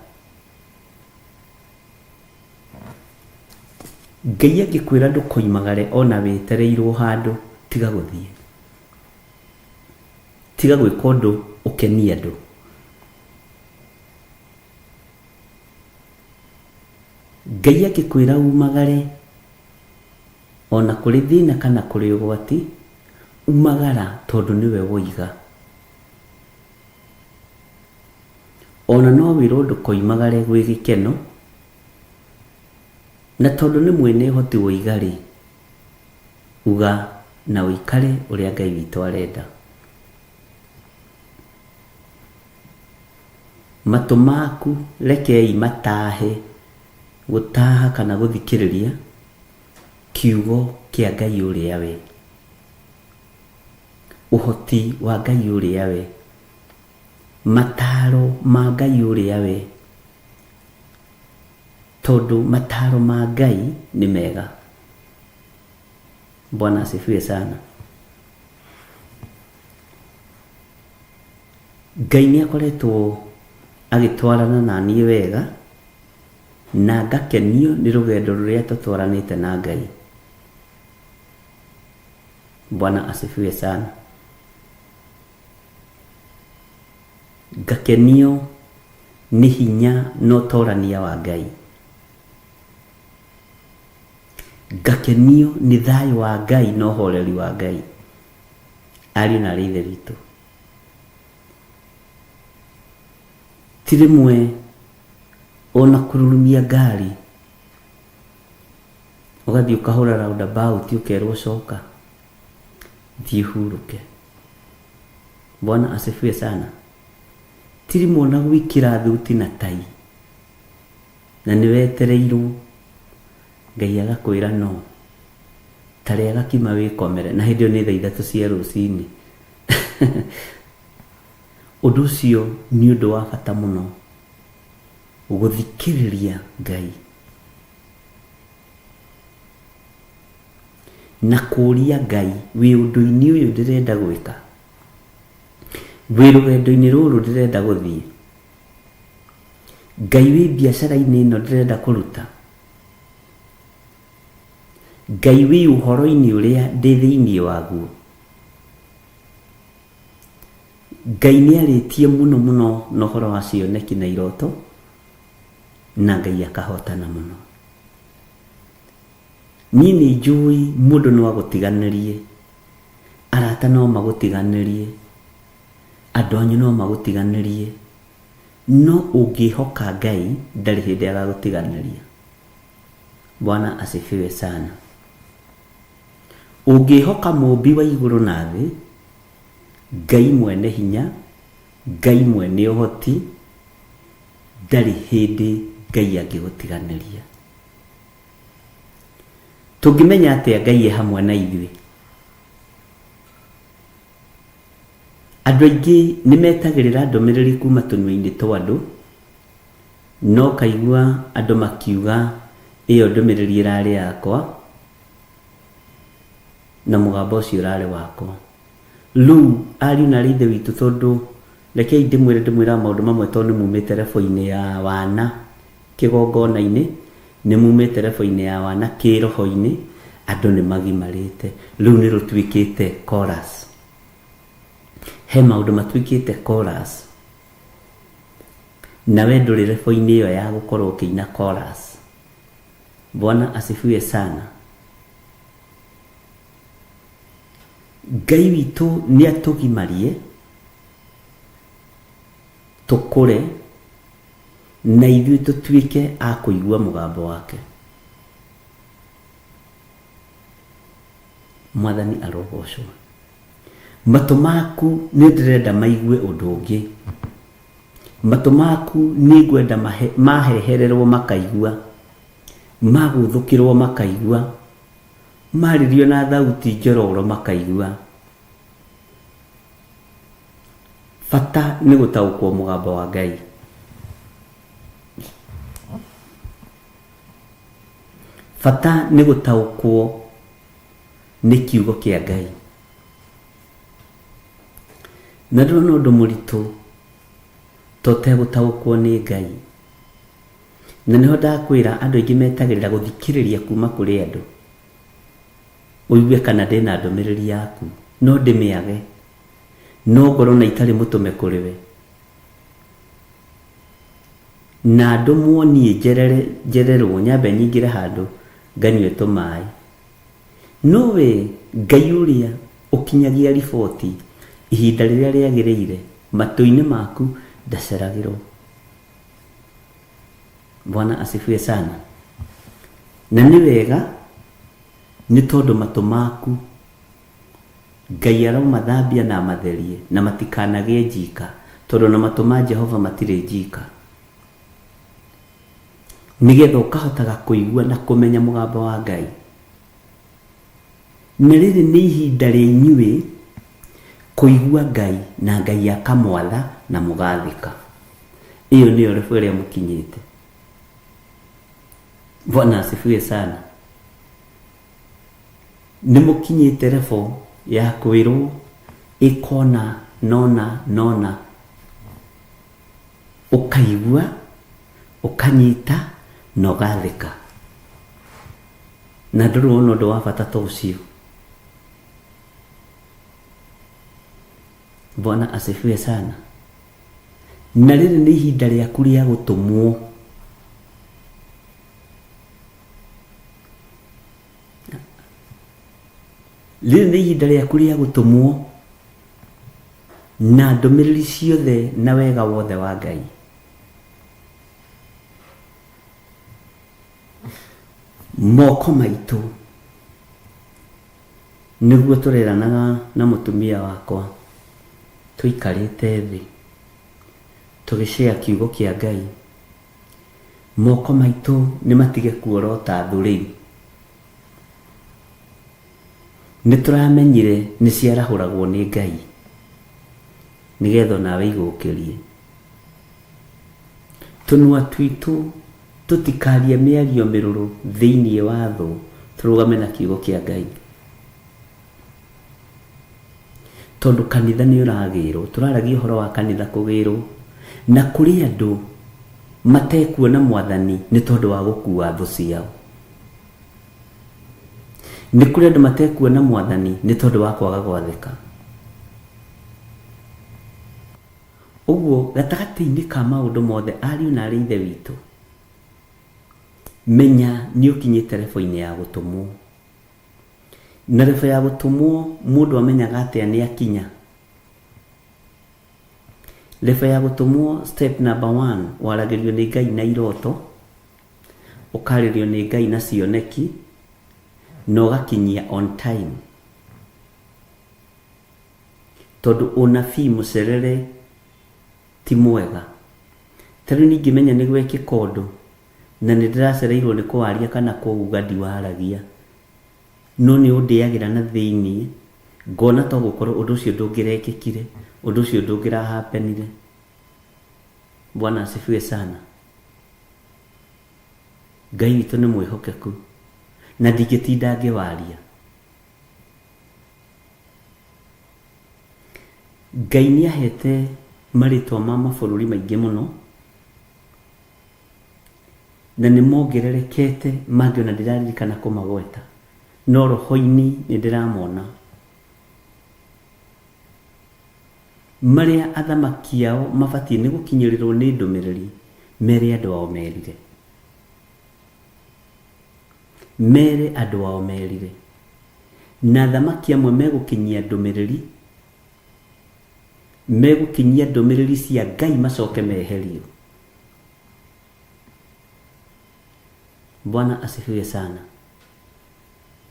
Ngai angĩkwĩra ndũkoimagare ona wĩtereirwo handũ, tiga gũthiĩ. Tiga gwĩka ũndũ ũkenie andũ. Ngai angĩkwĩra umagare ona kũrĩ thĩna kana kũrĩ ũgwati, umagara tondũ nĩwe woiga. Ona no wĩrwo ndũkoimagare gwĩ gĩkeno, na tondũ nĩ mwene ũhoti woiga rĩ, uga na ũikare ũrĩa Ngai witũ arenda. Matũ maku rekei matahe gũtaha kana gũthikĩrĩria Kiugo kĩa Ngai ũrĩa we, ũhoti wa Ngai ũrĩa we, mataro ma Ngai ũrĩa we, tondũ mataro ma Ngai nĩ mega. Bwana asifiwe sana. Ngai nĩ akoretwo agĩtwarana na niĩ wega na ngakenio nĩ rũgendo rũrĩa tũtwaranĩte na Ngai. Bwana asifiwe sana. Ngakenio nĩ hinya na ũtorania wa Ngai. Ngakenio nĩ thayũ wa Ngai na ũhoreri wa Ngai. Ariũ na aarĩ a Ithe witũ, ti rĩmwe ona kũrurumia ngari ũgathiĩ ũkahũra roundabout ũkerwo coka thiĩ hurũke. Bwana asifiwe sana. Ti rĩmwe ona gwĩkĩra thuti na tai na nĩ wetereirwo Ngai agakwĩra no ta rĩa gakima wĩkomere na hĩndĩ ĩyo nĩ thaa ithatũ cia rũcinĩ. Ũndũ ũcio nĩ ũndũ wa bata mũno gũthikĩrĩria Ngai na kũũria Ngai wĩ ũndũ-inĩ ũyũ ndĩrenda gwĩka, wĩ rũgendo-inĩ rũrũ ndĩrenda gũthiĩ, Ngai wĩ biacara-inĩ ĩno ndĩrenda kũruta, Ngai wĩ ũhoro-inĩ ũrĩa ndĩ thĩinĩ waguo. Ngai nĩ arĩtie mũno mũno na ũhoro wa cioneki na iroto, na Ngai akahotana mũno. Niĩ nĩ njũĩ mũndũ no agũtiganĩrie, arata no magũtiganĩrie, andũ anyu no magũtiganĩrie, no ũngĩhoka Ngai ndarĩ hĩndĩ agagũtiganĩria. Bwana asifiwe sana. Ũngĩhoka Mũũmbi wa igũrũ na thĩ, Ngai mwene hinya, Ngai mwene ũhoti, ndarĩ hĩndĩ Ngai angĩgũtiganĩria. Tũngĩmenya atĩa Ngai e hamwe na ithuĩ? Andũ aingĩ nĩ metagĩrĩra ndũmĩrĩri kuma tũnua-inĩ twa andũ, no ũkaigua andũ makiuga ĩyo ndũmĩrĩri ĩrarĩ yakwa, na mũgambo ũcio ũrarĩ wakwa. Rĩu ariũ na aarĩ a Ithe witũ, tondũ rekei ndĩmwĩre ndĩmwĩraga maũndũ mamwe tondũ nĩ mumĩte level-inĩ ya wana kĩgongona-inĩ, nĩ mumĩte level-inĩ ya wana kĩroho-inĩ, andũ nĩ magimarĩte, rĩu nĩ rũtuĩkĩte chorus. He maũndũ matuĩkĩte chorus, na we ndũrĩ level-inĩ ĩyo ya gũkorwo ũkĩina chorus. Bwana asifiwe sana. Ngai witũ nĩ atũgimarie tũkũre na ithuĩ tũtuĩke a kũigua mũgambo wake. Mwathani arogocwo. Matũ maku nĩ ndĩrenda maigue ũndũ ũngĩ. Matũ maku nĩ ngwenda mahehererwo makaigua, magũthũkĩrwo makaigua, marĩrio na thauti njororo makaigua. Bata nĩ gũtaũkwo mũgambo wa Ngai. Bata nĩ gũtaũkwo nĩ kiugo kĩa Ngai. Na ndũrona ũndũ mũritũ ta ũtegũtaũkwo nĩ Ngai. Na nĩho ndakwĩra andũ aingĩ metagĩrĩra gũthikĩrĩria kuma kũrĩ andũ. Ũigue kana ndĩna ndũmĩrĩri yaku, no ndĩmĩage. No ngorwo na itarĩ mũtũme kũrĩ we. Na ndũmwo niĩ njerere, njererwo nyambe nyingĩre handũ nganyue tũmaĩ. No we Ngai ũrĩa ũkinyagia riboti ihinda rĩrĩa rĩagĩrĩire matũ-inĩ maku ndaceragĩrwo. Bwana asifiwe sana. Na nĩ wega nĩ tondũ matũ maku Ngai aromathambia na amatherie na matikanagĩe njika, tondũ ona matũ ma Jehova matirĩ njika. Nĩgetha ũkahotaga kũigua na kũmenya mũgambo wa Ngai. Na rĩrĩ nĩ ihinda rĩnyuĩ kũigua Ngai na Ngai akamwatha na mũgathĩka. Ĩyo nĩyo level ĩrĩa mũkinyĩte. Bwana asifiwe sana. Nĩ mũkinyĩte level ya kwĩrwo ĩkona nona nona ũkaigua ũkanyita na ũgathĩka. Na ndũrĩ wona ũndũ wa bata ta ũcio. Bwana asifiwe sana. Na rĩrĩ nĩ ihinda rĩaku rĩa gũtũmwo. Rĩrĩ nĩ ihinda rĩaku rĩa gũtũmwo na ndũmĩrĩri ciothe na wega wothe wa Ngai. Moko maitũ nĩguo tũreranaga na mũtumia wakwa tũikarĩte thĩ tũgĩcea kiugo kĩa Ngai. Moko maitũ nĩ matige kuorota thũ rĩu. Nĩ tũramenyire nĩ ciarahũragwo nĩ Ngai nĩgetha onawe igũkĩrie. Tũnua twitũ tũtikarie mĩario mĩrũrũ thĩinĩ wa thũ, tũrũgame na kiugo kĩa Ngai. Tondũ kanitha nĩ ũragĩrwo, tũraragia ũhoro wa kanitha kũgĩrwo, na kũrĩ andũ matekuona mwathani nĩ tondũ wa gũkua thũ ciao. Nĩ kũrĩ andũ matekuona mwathani nĩ tondũ wa kwaga gwathĩka. Ũguo gatagatĩ-inĩ ka maũndũ mothe ariũ na arĩ ithe witũ, menya nĩ ũkinyĩte level-inĩ ya gũtũmwo. Na level ya gũtũmwo mũndũ amenyaga atĩa nĩ akinya? Level ya gũtũmwo step number one, waragĩrio nĩ Ngai na iroto, ũkarĩrio nĩ Ngai na cioneki, na ũgakinyia on time. Tondũ ũnabii mũcerere ti mwega. Ta rĩu ningĩmenya nĩ gwekĩka ũndũ na nĩ ndĩracereirwo nĩ kũwaria kana kũuga ndiwaragia, no nĩ ũndĩagĩra na thĩiniĩ ngona to gũkorwo ũndũ ũcio ndũngĩrekĩkire, ũndũ ũcio ndũngĩrahapenire. Bwana asifiwe sana. Ngai witũ nĩ mwĩhokeku na ndingĩtinda ngĩwaria. Ngai nĩ ahete marĩtwa ma mabũrũri maingĩ mũno na nĩ mongererekete mangĩ ona ndiraririkana kũmagweta, no roho-inĩ nĩ ndĩramona. Marĩa athamaki ao mabatiĩ nĩ gũkinyĩrĩrwo nĩ ndũmĩrĩri mere andũ ao merire. Mere andũ ao merire. Na athamaki amwe megũkinyia ndũmĩrĩri, megũkinyia ndũmĩrĩri cia Ngai macoke meherio. Bwana asifiwe sana.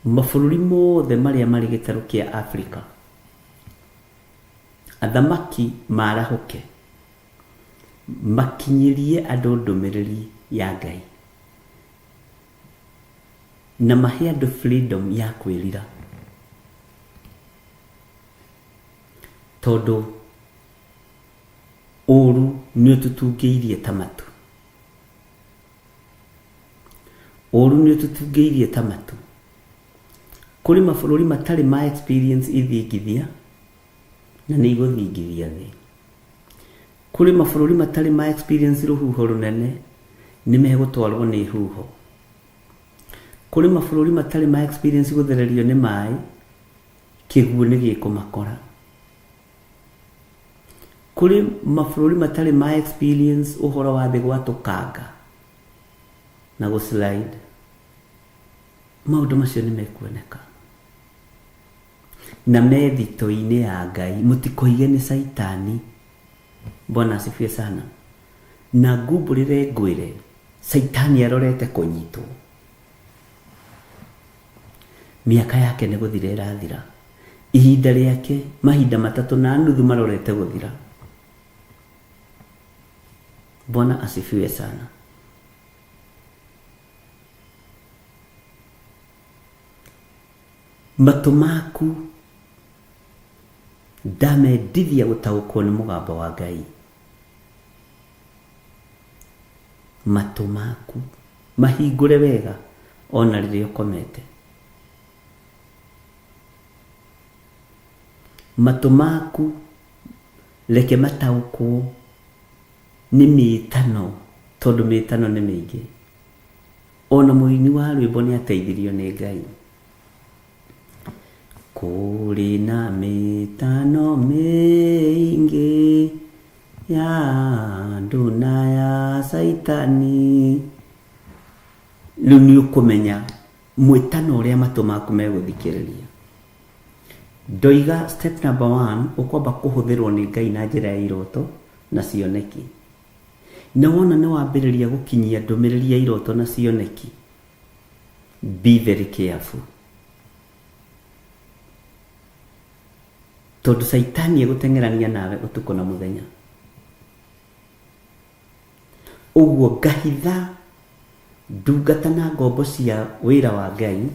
Mabũrũri mothe marĩa marĩ gĩtarũ kĩa Afrika, athamaki marahũke makinyĩrie andũ ndũmĩrĩri ya Ngai na mahe andũ freedom ya kwĩrira, tondũ ũru nĩ ũtũtungĩirie ta matu. Ũru nĩ ũtũtungĩirie ta matu. Kũrĩ mabũrũri matarĩ ma experience ithingithia na nĩ igũthingithia thĩ. Kũrĩ mabũrũri matarĩ ma experience rũhuho rũnene, nĩ megũtwarwo nĩ huho. Kũrĩ mabũrũri matarĩ ma experience gũthererio nĩ maĩ, kĩguũ nĩ gĩkũmakora. Kũrĩ mabũrũri matarĩ ma experience ũhoro wa thĩ gwatũkanga na gũslide, maũndũ macio nĩ mekuoneka na me thito-inĩ ya Ngai. Mũtikoige nĩ Caitani. Bwana asifiwe sana. Na ngumbũrĩre ngwĩre, Caitani arorete kũnyitwo. Mĩaka yake nĩ gũthira ĩrathira. Ihinda rĩake mahinda matatũ na nuthu marorete gũthira. Bwana asifiwe sana. Matũ maku ndamendithia gũtaũkwo nĩ mũgambo wa Ngai. Matũ maku mahingũre wega ona rĩrĩa ũkomete. Matũ maku reke mataũkwo nĩ mĩtano tondũ mĩtano nĩ mĩingĩ. Ona mũini wa rwĩmbo nĩ ateithirio nĩ Ngai. Kũrĩ na mĩtano mĩingĩ ya andũ na ya Caitani. Rĩu nĩ ũkũmenya mwĩtano ũrĩa matũ maku megũthikĩrĩria. Ndoiga step number one, ũkwamba kũhũthĩrwo nĩ Ngai na njĩra ya iroto na cioneki. Na wona nĩ wambĩrĩria gũkinyia ndũmĩrĩri ya iroto na cioneki, be very careful. Tondũ Caitani egũteng'erania nawe ũtukũ na mũthenya. Ũguo ngahitha ndungata na ngombo cia wĩra wa Ngai,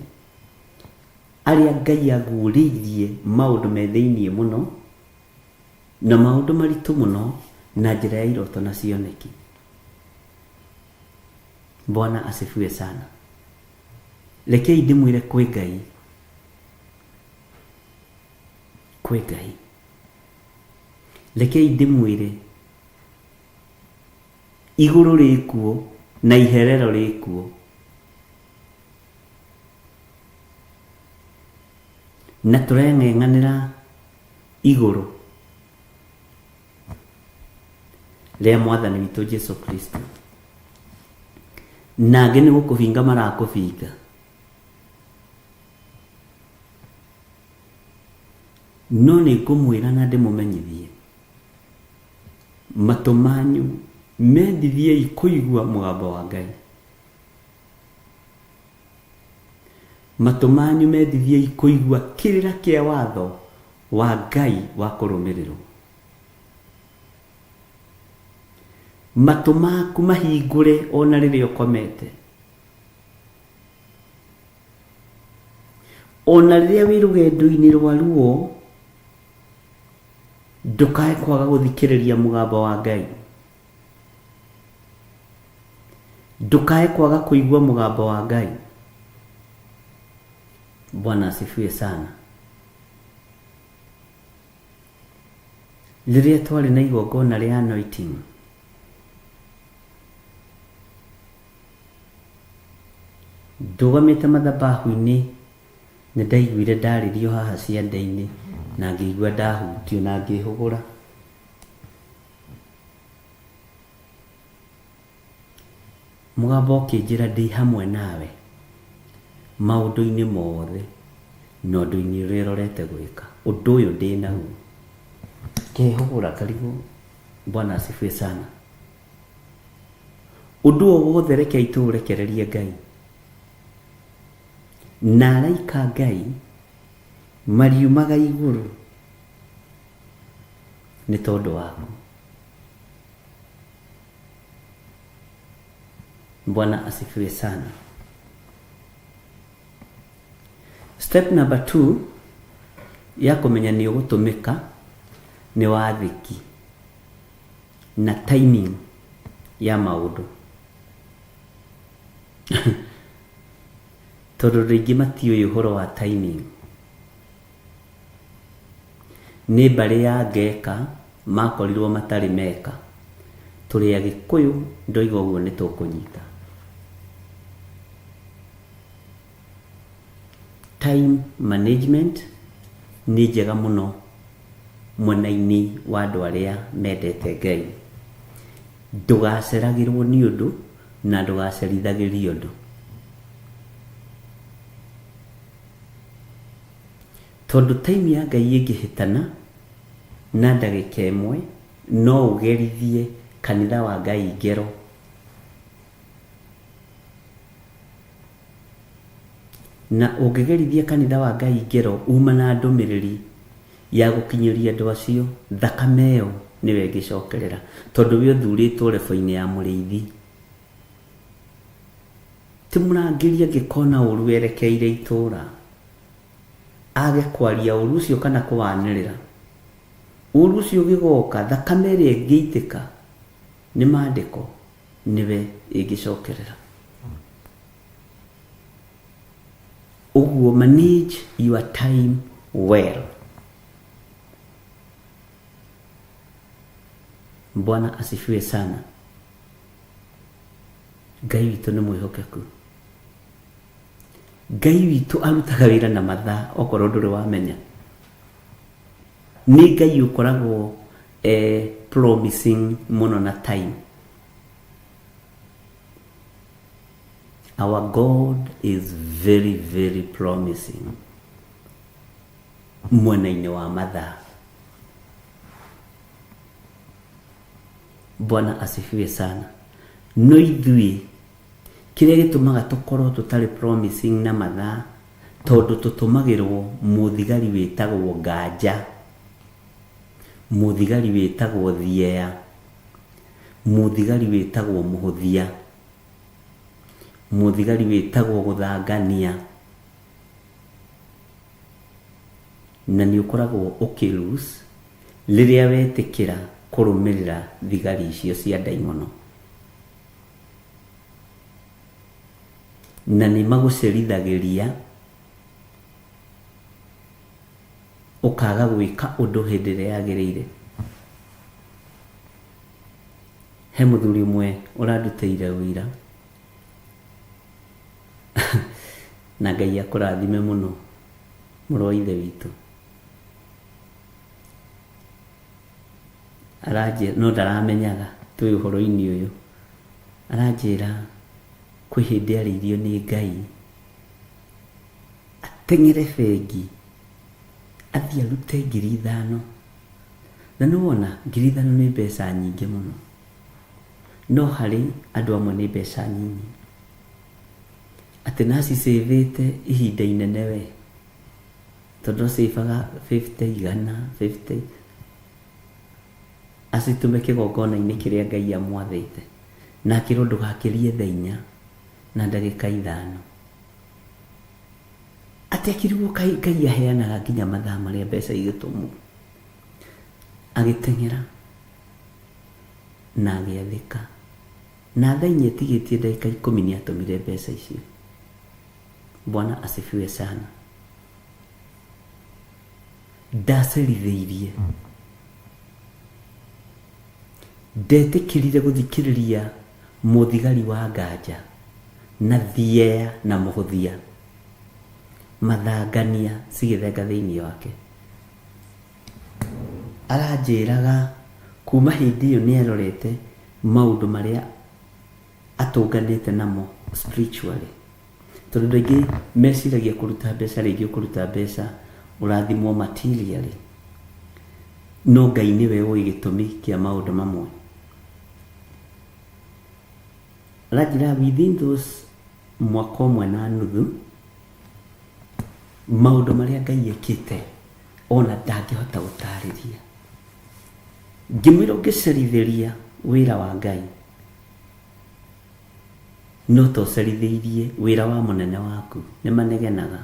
arĩa Ngai aguũrĩirie maũndũ me thĩiniĩ mũno, na maũndũ maritũ mũno na njĩra ya iroto na cioneki. Bwana asifiwe sana. Rekei ndĩmwĩre kwĩ Ngai, kwĩ Ngai. Rekei ndĩmwĩre igũrũ rĩkuo na iherero rĩkuo. Na tũreng'eng'anĩra igũrũ rĩa Mwathani witũ Jesu Kristo. Na angĩ nĩ gũkũbinga marakũbinga. No nĩ ngũmwĩra na ndĩmũmenyithie, matũ manyu mendithiei kũigua mũgambo wa Ngai. Matũ manyu mendithiei kũigua kĩrĩra kĩa watho wa Ngai wa kũrũmĩrĩrwo. Matũ maku mahingũre ona rĩrĩa ũkomete. Ona rĩrĩa wĩ rũgendo-inĩ rwa ruo, ndũkae kwaga gũthikĩrĩria mũgambo wa Ngai. Ndũkae kwaga kũigua mũgambo wa Ngai. Bwana asifiwe sana. Rĩrĩa twarĩ na igongona rĩa anointing, ndũgamĩte mathabahu-inĩ nĩ ndaiguire ndarĩrio haha ciande-inĩ na ngĩigua ndahutio na ngĩhũgũra. Mũgambo ũkĩnjĩra ndĩ hamwe nawe maũndũ-inĩ mothe na ũndũ-inĩ ũrĩa ũrorete gwĩka. Ũndũ ũyũ ndĩ naguo. Ngĩhũgũra ngarigwo Bwana asifiwe sana. Ũndũ o wothe rekei tũũrekererie Ngai. Na araika a Ngai mariumaga igũrũ nĩ tondũ waku. Bwana asifiwe sana. Step number 2 ya kũmenya nĩ ũgũtũmĩka nĩ wathĩki na timing ya maũndũ. Tondũ andũ aingĩ matiũĩ ũhoro wa timing. Nĩ mbarĩ ya Ngeka makorirwo matarĩ meka. Tũrĩ Agĩkũyũ ndoiga ũguo nĩ tũkũnyita. Time management nĩ njega mũno mwena-inĩ wa andũ arĩa mendete Ngai. Ndũgaceragĩrwo nĩ ũndũ na ndũgacerithagĩrio ũndũ. Tondũ time ya Ngai ĩngĩhĩtana na ndagĩka ĩmwe, no ũgerithie kanitha wa Ngai ngero. Na ũngĩgerithia kanitha wa Ngai ngero uma na ndũmĩrĩri ya gũkinyĩria andũ acio, thakame ĩyo nĩwe ĩngĩcokerera, tondũ we ũthurĩtwo rebo-inĩ ya mũrĩithi. Ti mũrangĩri angĩkona ũru werekeire itũra. Age kwaria ũru ũcio kana kũwanĩrĩra. Ũru ũcio ũgĩgoka, thakame ĩrĩa ĩngĩitĩka nĩ maandĩko nĩwe ĩngĩcokerera. Ũguo manage your time well. Bwana asifiwe sana. Ngai witũ nĩ mwĩhokeku. Ngai witũ arutaga wĩra na mathaa okorwo ndũrĩ wamenya. Nĩ Ngai ũkoragwo eh, promising mũno na time. Our God is very very promising mwena-inĩ wa mathaa. Bwana asifiwe sana. No ithuĩ kĩrĩa gĩtũmaga tũkorwo tũtarĩ promising na mathaa tondũ tũtũmagĩrwo mũthigari wĩtagwo nganja, mũthigari wĩtagwo thieya, mũthigari wĩtagwo mũhũthia, mũthigari wĩtagwo gũthangania, na nĩ ũkoragwo ũkĩ lose rĩrĩa wetĩkĩra kũrũmĩrĩra thigari icio cia ndaimono. Na nĩ magũcerithagĩria ũkaga gwĩka ũndũ hĩndĩ ĩrĩa yagĩrĩire. He mũthuri ũmwe ũrandutĩire ũira na Ngai akũrathime mũno mũrũ wa ithe witũ. Aranjĩra, no ndaramenyaga twĩ ũhoro-inĩ ũyũ, aranjĩra kwĩ hĩndĩ arĩirio nĩ Ngai ateng'ere bengi athiĩ arute 5,000. Na nĩ wona 5,000 nĩ mbeca nyingĩ mũno, no harĩ andũ amwe nĩ mbeca nyinyi. Atĩ na acicĩvĩte ihinda inene we, tondũ acĩvaga 50, 100, 50, acitũme kĩgongona-inĩ kĩrĩa Ngai amwathĩte. Na akĩrwo ndũgakĩrie thaa inya na ndagĩka ithano. Atĩ akĩrigwo kaĩ Ngai aheanaga nginya mathaa marĩa mbeca igĩtũmwo. Agĩteng'era na agĩathĩka. Na thaa inya ĩtigĩtie ndagĩka ikũmi nĩ atũmire mbeca icio. Bwana asifiwe sana. Ndacerithĩirie. Ndetĩkĩrire gũthikĩrĩria mũthigari wa nganja na thieya na mũhũthia mathangania cigĩthenga thĩinĩ wake. Aranjĩraga kuma hĩndĩ ĩyo nĩ arorete maũndũ marĩa atũnganĩte namo spiritually. Tondũ andũ aingĩ meciragia kũruta mbeca rĩngĩ ũkũruta mbeca ũrathimwo materially. No Ngai nĩwe ũĩ gĩtũmi kĩa maũndũ mamwe. Aranjĩra within those mwaka ũmwe na nuthu, maũndũ marĩa Ngai ekĩte ona ndangĩhota gũtarĩria. Ngĩmwĩra ũngĩcerithĩria wĩra wa Ngai no ta ũcerithĩirie wĩra wa mũnene waku, nĩ manegenaga.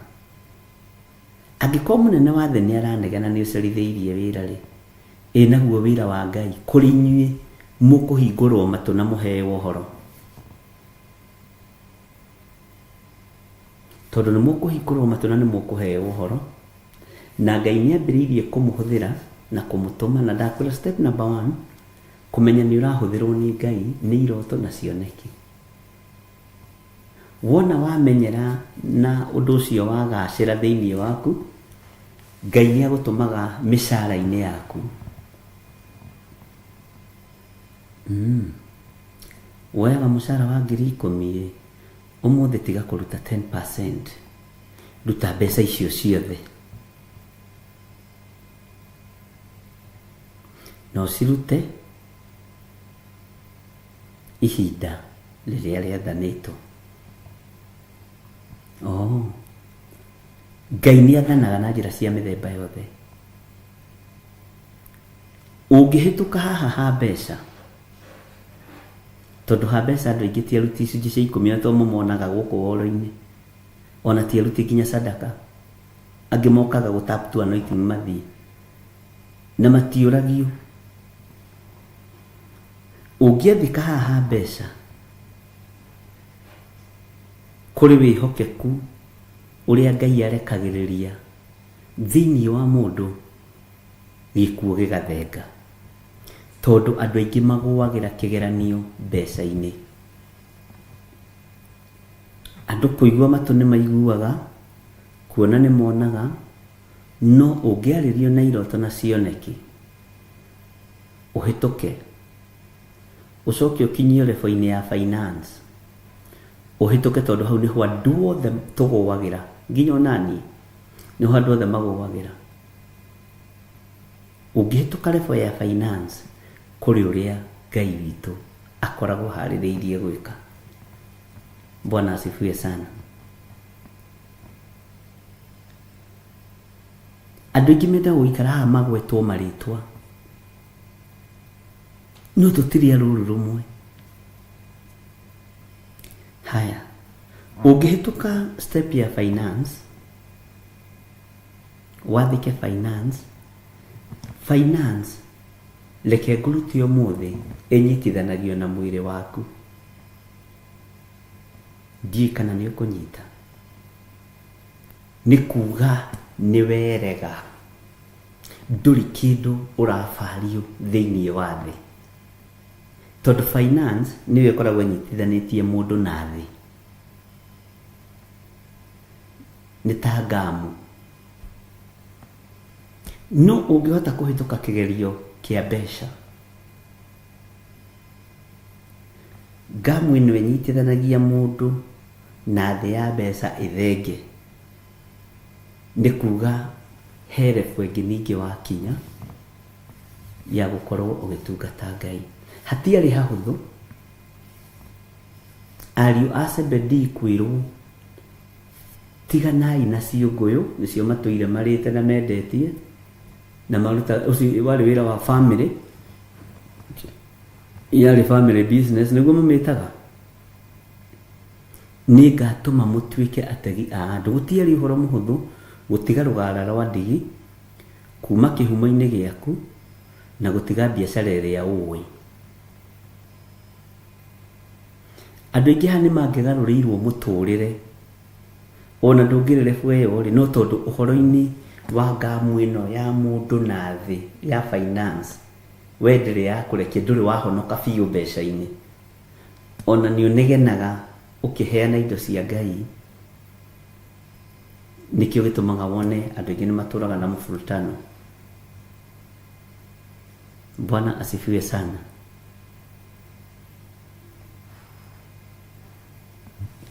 Angĩkorwo mũnene wa thĩ nĩ aranegena nĩ ũcerithĩirie wĩra rĩ, ĩ naguo wĩra wa Ngai kũrĩ inyuĩ mũkũhingũrwo matũ na mũheo ũhoro. Tondũ nĩ mũkũhingũrwo matũ na nĩ mũkũheo ũhoro, na Ngai nĩ ambĩrĩirie kũmũhũthĩra na kũmũtũma, na ndakwĩra step number one, kũmenya nĩ ũrahũthĩrwo nĩ Ngai nĩ iroto na cioneki. Wona wamenyera na ũndũ ũcio wagacĩra thĩinĩ waku, Ngai nĩ agũtũmaga mĩcara-inĩ yaku. Woyaga mũcara wa 10,000 ĩ, ũmũthĩ tiga kũruta 10%, ruta mbeca icio ciothe. Na ũcirute ihinda rĩrĩa rĩathanĩtwo. Oh. Ngai nĩ athanaga na njĩra cia mĩthemba yothe. Ũngĩhĩtũka haha ha mbeca, tondũ ha mbeca andũ aingĩ ti aruti icunjĩ cia ikũmi, ona to mũmonaga gũkũ woro-inĩ, ona ti aruti nginya sadaka. Angĩ mokaga gũ tap tu anointing mathiĩ na matiũragio. Ũngĩathĩka haha ha mbeca kũrĩ wĩhokeku ũrĩa Ngai arekagĩrĩria thĩinĩ wa mũndũ gĩkuũ gĩgathenga. Tondũ andũ aingĩ magũagĩra kĩgeranio mbeca-inĩ. Andũ kũigua matũ nĩ maiguaga, kuona nĩ monaga, no ũngĩarĩrio na iroto na cioneki, ũhĩtũke, ũcoke ũkinyio level -inĩ ya finance, ũhĩtũke tondũ hau nĩho andũ othe tũgũagĩra, nginya ona niĩ, nĩho andũ othe magũagĩra. Ũngĩhĩtũka level ya finance, kũrĩ ũrĩa Ngai witũ akoragwo aharĩrĩirie gwĩka. Bwana asifiwe sana. Andũ aingĩ mendaga gũikara haha magwetwo marĩtwa, no tũtirĩ a rũru rũmwe. Haya, ũngĩhĩtũka step ya finance, wathĩke finance, finance reke ngũrute ũmũthĩ ĩnyitithanagio na mwĩrĩ waku. Ndiũĩ kana nĩ ũkũnyita. Nĩ kuga nĩ werega, ndũrĩ kĩndũ ũra value thĩinĩ wa thĩ. Tondũ finance nĩyo ĩkoragwo ĩnyitithanĩtie mũndũ na thĩ. Nĩ ta ngamu. No ũngĩhota kũhĩtũka kĩgerio kĩa mbeca, Ngamu ĩno ĩnyitithanagia mũndũ na thĩ ya mbeca ĩthenge. Nĩ kuga he level ĩngĩ ningĩ wakinya ya gũkorwo ũgĩtungata Ngai. Hatiarĩ hahũthũ ariũ a Zebedii kwĩrwo tiganai na ciũngũyũ, nĩcio matũire marĩte na mendetie, na maruta, ũcio warĩ wĩra wa family. Yarĩ family business nĩguo mũmĩtaga? Nĩngatũma mũtuĩke ategi a andũ. Gũtiarĩ ũhoro mũhũthũ gũtiga rũgara rwa ndigi kuma kĩhumo-inĩ gĩaku na gũtiga biacara ĩrĩa ũĩ. Andũ aingĩ haha nĩmangĩgarũrĩirwo mũtũrĩre ona ndũngĩrĩ level ĩyo rĩ, no tondũ ũhoro-inĩ wa ngamu ĩno ya mũndũ na thĩ ya finance We ndĩrĩ yakũrekia, ndũrĩ wahonoka biũ mbeca-inĩ. O na nĩ ũnegenaga ũkĩheana indo cia Ngai. Nĩkĩo gĩtũmaga wone andũ aingĩ nĩ matũraga na mũburutano. Bwana asifiwe sana.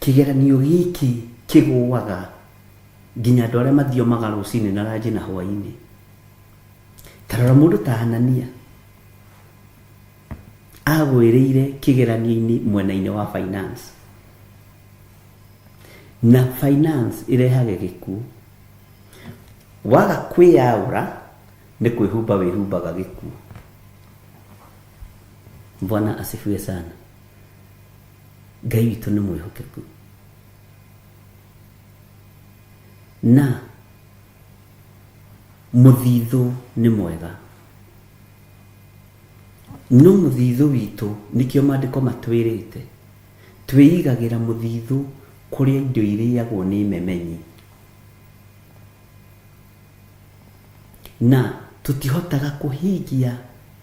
Kĩgeranio gĩkĩ kĩgũaga nginya andũ arĩa mathiomaga rũcinĩ na ranji na hwainĩ. Ta rora mũndũ ta Anania. Agwĩrĩire kĩgeranio-inĩ mwena-inĩ wa finance. Na finance ĩrehage gĩkuũ. Waga kwĩyaũra nĩ kwĩhumba wĩhumbaga gĩkuũ. Bwana asifiwe sana. Ngai witũ nĩ mwĩhokeku. Na Mũthithũ nĩ mwega. No mũthithũ witũ, nĩkĩo maandĩko matwĩrĩte, twĩigagĩra mũthithũ kũrĩa indo irĩagwo nĩ memenyi. Na tũtihotaga kũhingia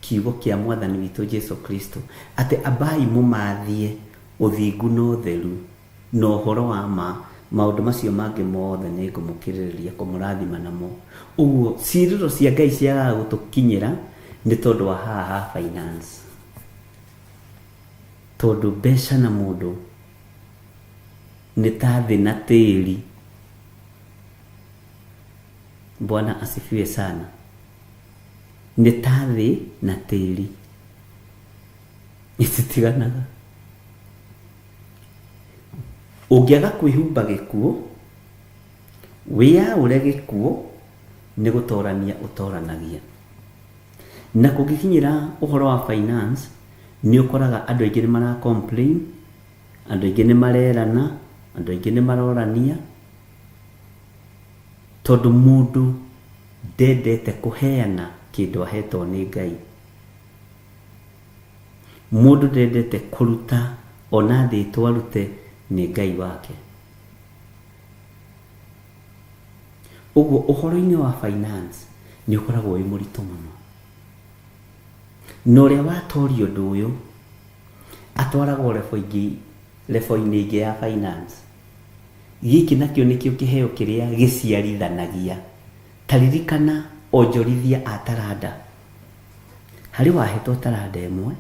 kiugo kĩa Mwathani witũ Jesu Kristo, atĩ ambai mũmathie ũthingu na ũtheru. Na ũhoro wa ma, maũndũ macio mangĩ mothe nĩngũmũkĩrĩrĩria kũmũrathima namo. Ũguo, ciĩrĩro cia Ngai ciagaga gũtũkinyĩra nĩ tondũ wa haha ha finance. Tondũ mbeca na mũndũ nĩ ta thĩ na tĩri. Bwana asifiwe sana. Nĩ ta thĩ na tĩri. Ititiganaga. Ũngĩaga kwĩhumba gĩkuũ, wĩyaũre gĩkuũ, nĩ gũtorania ũtoranagia. Na kũngĩkinyĩra ũhoro wa finance, nĩ ũkoraga andũ aingĩ nĩ mara complain, andũ aingĩ nĩ marerana, andũ aingĩ nĩ marorania. Tondũ mũndũ ndendete kũheana kĩndũ ahetwo nĩ Ngai. Mũndũ ndendete kũruta ona athĩtwo arute nĩ Ngai wake. Ũguo ũhoro-inĩ wa finance nĩ ũkoragwo wĩ mũritũ mũno. Na ũrĩa watoria ũndũ ũyũ atwaragwo level ingĩ, level-inĩ ĩngĩ ya finance. Gĩkĩ nakĩo nĩkĩo kĩheo kĩrĩa gĩciarithanagia. Ta ririkana onjorithia a taranda. Harĩ wahetwo taranda ĩmwe,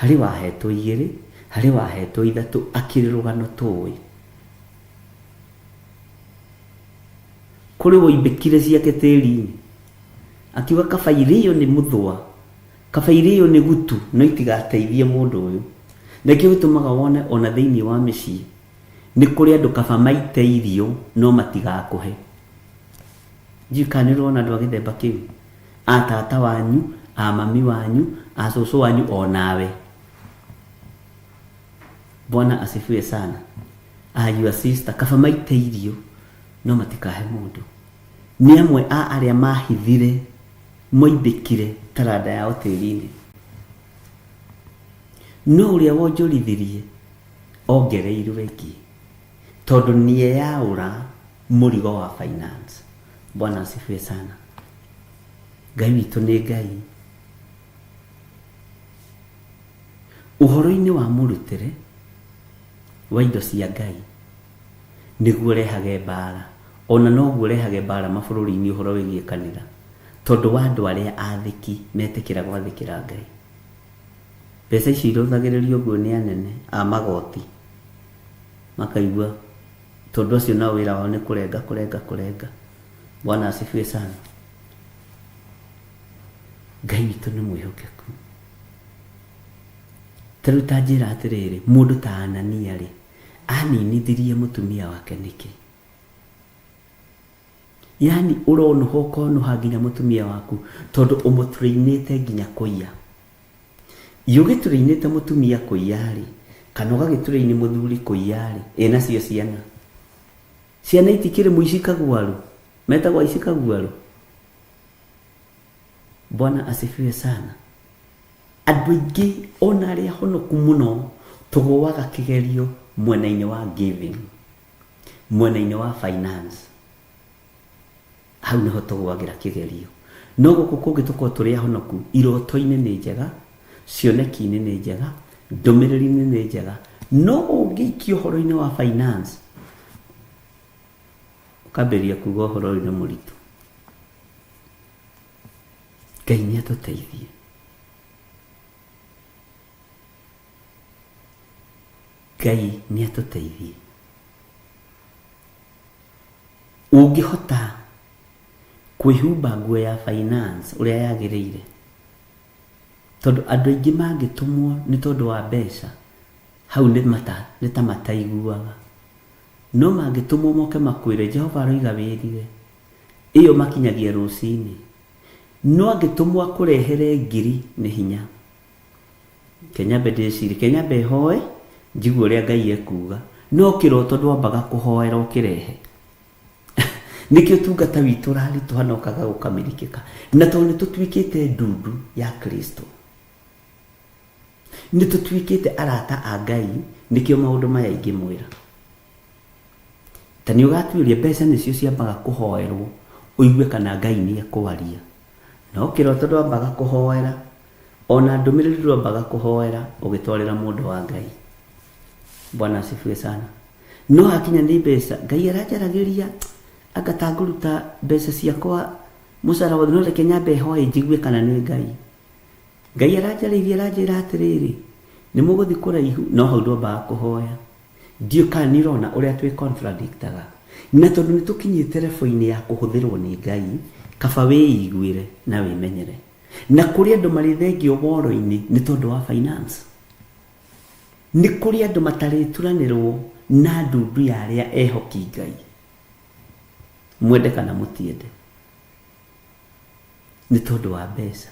harĩ wahetwo igĩrĩ, harĩ wahetwo ithatũ, akĩrĩ rũgano tũĩ. Kũrĩ woimbĩkire ciake tĩri-inĩ, akiuga kaba irĩo nĩ mũthũa, kaba irĩo nĩ gutu, no itigateithie mũndũ ũyũ. Nĩkĩo gĩtũmaga wone ona thĩinĩ wa mĩciĩ, Nĩ kũrĩ andũ kaba maite irio no matigakũhe. Ndiũĩ kana nĩ ũrona andũ a gĩthemba kĩu. A tata wanyu, a mami wanyu, a cũcũ wanyu o nawe. Bwana asifiwe sana. A your sister, kaba maite irio no matikahe mũndũ. Nĩ amwe a arĩa mahithire, moimbĩkire taranda yao tĩri-inĩ. No ũrĩa wonjorithirie ongereirwo ĩngĩ tondũ nĩeyaũra mũrigo wa finance. Bwana asifiwe sana. Ngai witũ nĩ Ngai. Ũhoro-inĩ wa mũrutĩre wa indo cia Ngai nĩguo ũrehage mbara, ona noguo ũrehage mbara mabũrũri-inĩ ũhoro wĩgiĩ kanitha, tondũ wa andũ arĩa athĩki metĩkĩra gwathĩkĩra Ngai. Mbeca icio irũthagĩrĩrio ũguo nĩ anene a magoti, makaigua tondũ acio nao wĩra wao nĩ kũrenga kũrenga kũrenga. Bwana asifiwe sana. Ngai witũ nĩ mwĩhokeku. Ta rĩu ta njĩra atĩrĩrĩ, mũndũ ta Anania rĩ, aninithirie mũtumia wake nĩkĩ? Yaani ũronũha ũkonũha nginya mũtumia waku tondũ ũmũtrainĩte nginya kũiya. Ĩ ũgĩtrainĩte mũtumia kũiya-rĩ, kana ũgagĩtrain mũthuri kũiya-rĩ, ĩ nacio ciana? Ciana itikĩrĩ mũici kaguarũ? Metagwo aici kaguarũ? Bwana asifiwe sana. Andũ aingĩ ona arĩa ahonoku mũno tũgũaga kĩgerio mwena-inĩ wa giving, mwena-inĩ wa finance. Hau nĩho tũgũagĩra kĩgerio. No gũkũ kũngĩ tũkorwo tũrĩ ahonoku, iroto-inĩ nĩ njega, cioneki-inĩ nĩ njega, ndũmĩrĩri-inĩ nĩ njega, no ũngĩikio ũhoro-inĩ wa finance, ũkambĩrĩria kuga ũhoro ũyũ nĩ mũritũ. Ngai nĩ atũteithie. Ngai nĩ atũteithie. Ũngĩhota kwĩhumba nguo ya finance ũrĩa yagĩrĩire, tondũ andũ aingĩ mangĩtũmwo nĩ tondũ wa mbeca, hau nĩ mata, nĩ ta mataiguaga. No mangĩtũmwo moke makwĩre Jehova aroiga wĩrire, ĩyo makinyagia rũcinĩ. No angĩtũmwo akũrehere ngiri nĩ hinya. Reke nyambe ndĩcirie, reke nyambe hoe njigue ũrĩa Ngai ekuga. No kĩroto ndwambaga kũhoera ũkĩrehe. Nĩkĩo ũtungata witũ ũraritũha na ũkaga gũkamĩrĩkĩka. Na tondũ nĩ tũtuĩkĩte ndundu ya Kristo. Nĩ tũtuĩkĩte arata a Ngai, nĩkĩo maũndũ maya ingĩmwĩra. Ta nĩ ũgatuĩria mbeca nĩcio ciambaga kũhoerwo ũigue kana Ngai nĩ ekwaria. No kĩroto ndwambaga kũhoera, ona ndũmĩrĩri ndwambaga kũhoera ũgĩtwarĩra mũndũ wa Ngai. Bwana asifiwe sana. No hakinya nĩ mbeca, Ngai aranjaragĩria anga ta ngũruta mbeca ciakwa mũcara wothe, no reke nyambe hoe njigue kana nĩ Ngai. Ngai aranjarĩirie aranjĩra atĩrĩrĩ, nĩ mũgũthiĩ kũraihu, no hau ndwambaga kũhoya. Ndiũĩ kana nĩ ũrona ũrĩa twĩ contradictaga. Na tondũ nĩ tũkinyĩte level-inĩ ya kũhũthĩrwo nĩ Ngai, kaba wĩiguĩre na wĩmenyere. Na kũrĩ andũ marĩthengio woro-inĩ nĩ tondũ wa finance. Nĩ kũrĩ andũ matarĩturanĩrwo na ndundu ya arĩa ehoki Ngai. Mwende kana mũtiende. Nĩ tondũ wa mbeca.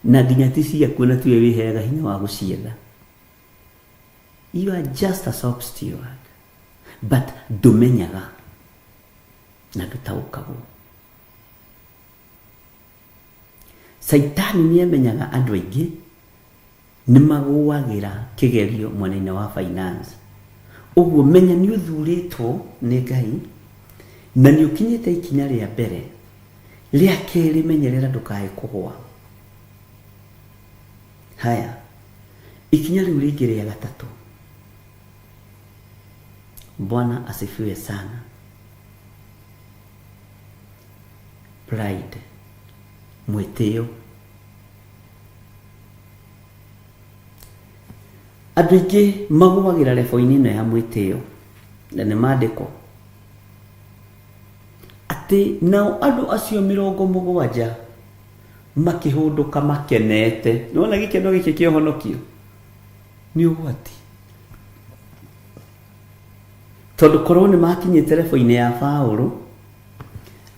Na nginya ti ciaku na tiwe wĩheaga hinya wa gũcietha. You are just a shop steward. But ndũmenyaga. Na ndũtaũkagwo. Caitani nĩ amenyaga andũ aingĩ nĩ magũagĩra kĩgerio mwena-inĩ wa finance. Ũguo menya nĩ ũthurĩtwo nĩ Ngai na nĩ ũkinyĩte ikinya rĩa mbere. Rĩa kerĩ menyerera ndũkae kũgwa. Haya, ikinya rĩu rĩngĩ rĩa gatatũ. Bwana asifiwe sana. Pride, mwĩtĩo. Andũ aingĩ magũagĩra rebo-inĩ ĩno ya mwĩtĩo, na nĩ maandĩko atĩ nao andũ acio 70 makĩhũndũka makenete. Nĩwona gĩkeno gĩkĩ kĩa ũhonokio nĩ ũgwati, tondũ korwo nĩ makinyĩte rebo-inĩ ya Paũlũ,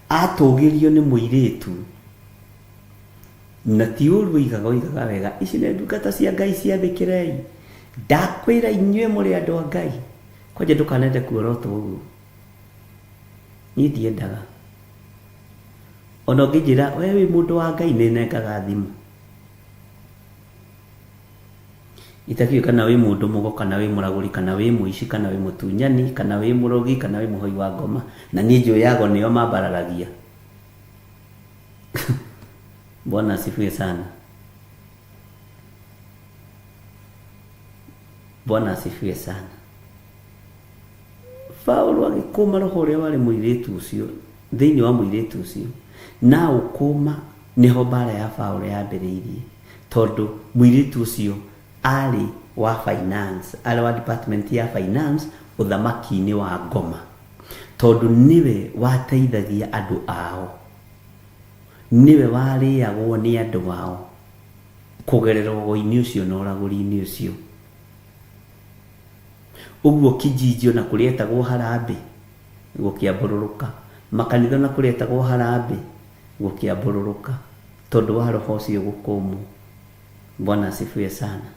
atũgĩrio nĩ mũirĩtu na ti ũru oigaga, oigaga wega, ici nĩ ndungata cia Ngai ciathĩkĩrei, ndakwĩra inyuĩ mũrĩ andũ a Ngai. Kwanja ndũkanende kuorotwo ũguo, niĩ ndiendaga. Ona ũngĩnjĩra we wĩ mũndũ wa Ngai, nĩ nengaga thimũ. Itakĩũĩ kana wĩ mũndũ mũgo, kana wĩ mũragũri, kana wĩ mũici, kana wĩ mũtunyani, kana wĩ mũrogi, kana wĩ mũhoi wa ngoma. Na niĩ njũĩ ago nĩo mambararagia. Bwana asifiwe sana. Bwana asifiwe sana. Paulo agĩkũma roho ũrĩa warĩ mũirĩtu ũcio thĩinĩ wa mũirĩtu ũcio, na ũkũma nĩho mbara ya Paulo yambĩrĩirie, tondũ mũirĩtu ũcio arĩ wa finance, arĩ wa department ya finance ũthamaki-inĩ wa ngoma, tondũ nĩwe wateithagia andũ ao, nĩwe warĩagwo nĩ andũ ao kũgerera ũgo-inĩ ũcio na ũragũri-inĩ ũcio. Ũguo kijiji ona kũrĩa etagwo harambĩ gũkĩambũrũrũka, makanitha ona kũrĩa etagwo harambĩ gũkĩambũrũrũka, tondũ wa roho ũcio gũkũmwo. Bwana asifiwe sana.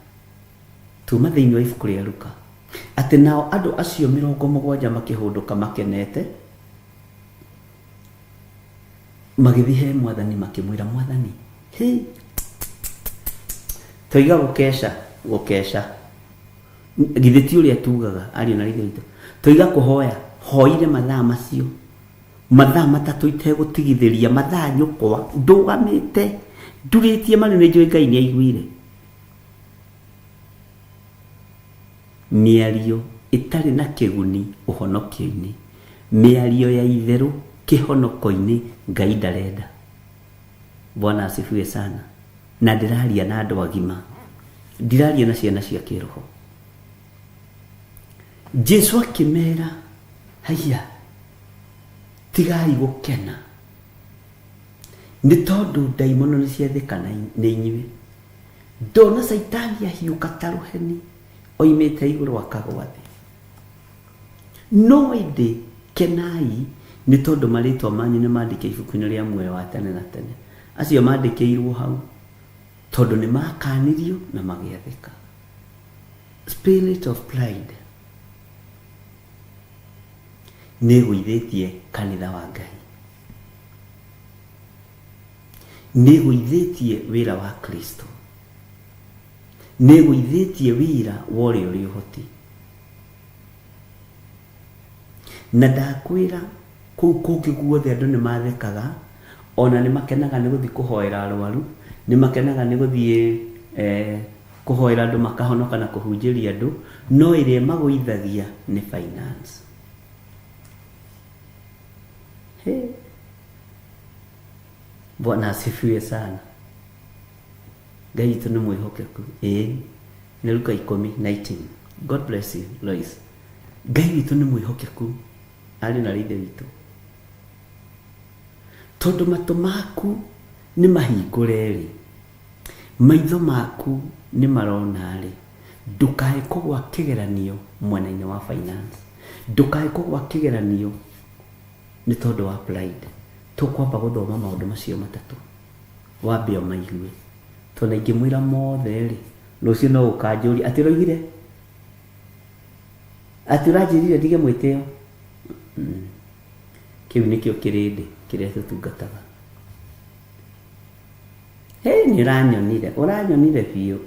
Tuma thĩinĩ wa ibuku rĩa Luka atĩ nao andũ acio 70 makĩhũndũka makenete, magĩthiĩ he Mwathani makĩmwĩra, Mwathani, hĩ, toiga gũkeca, gũkeca. Githĩ ti ũrĩa tugaga, ariũ na ithe witũ? Toiga kũhoya, hoire mathaa macio, mathaa 3 itegũtigithĩria, mathaa nyũkwa, ndũgamĩte, ndurĩtie maru, nĩ njũĩ Ngai nĩ aiguire. Mĩario ĩtarĩ na kĩguni ũhonokio-inĩ, mĩario ya itherũ kĩhonoko-inĩ Ngai ndarenda. Bwana asifiwe sana. Na ndĩraria na andũ agima, ndiraria na ciana cia kĩroho. Jesu akĩmera, haiya, tigai gũkena nĩ tondũ ndaimono nĩ ciathĩka nĩ inyuĩ. Ndona Caitani ahiũka ta rũheni oimĩte igũrũ akagwa thĩ. No ĩndĩ kenai nĩ tondũ marĩtwa manyu nĩ mandĩke ibuku-inĩ rĩa muoyo wa tene na tene. Acio mandĩkĩirwo hau tondũ nĩ makanirio na magĩathĩka. Spirit of pride nĩ ĩgũithĩtie kanitha wa Ngai, nĩ ĩgũithĩtie wĩra wa Kristo, nĩ ĩgũithĩtie wĩra wa ũrĩa ũrĩ ũhoti. Na ndakwĩra kũu kũngĩ guothe andũ nĩ mathekaga, ona nĩ makenaga nĩ gũthiĩ kũhoera arwaru, nĩ makenaga nĩ gũthiĩ kũhoera andũ makahonoka na kũhunjĩria andũ, no ĩrĩa ĩmagũithagia nĩ finance. Hey. Bwana asifiwe sana. Ngai witũ nĩ mwĩhokeku. Ĩĩ, nĩ Luka 10:19. God bless you, Lois. Ngai witũ nĩ mwĩhokeku, arĩ na ithe witũ. Tondũ matũ maku nĩ mahingũre-rĩ, maitho maku nĩ marona-rĩ, ndũkae kũgwa kĩgeranio mwena-inĩ wa finance. Ndũkae kũgwa kĩgeranio nĩ tondũ wa pride. Tũkwamba gũthoma maũndũ macio matatũ, wambe ũmaigue. Tondũ ingĩmwĩra mothe-rĩ, rũciũ no ũkanjũria atĩ ũroigire atĩ ũranjĩrire ndige mwĩtĩo. Kĩu nĩkĩo kĩrĩndĩ kĩrĩa tũtungataga. Hĩ, nĩ ũranyonire, ũranyonire biũ.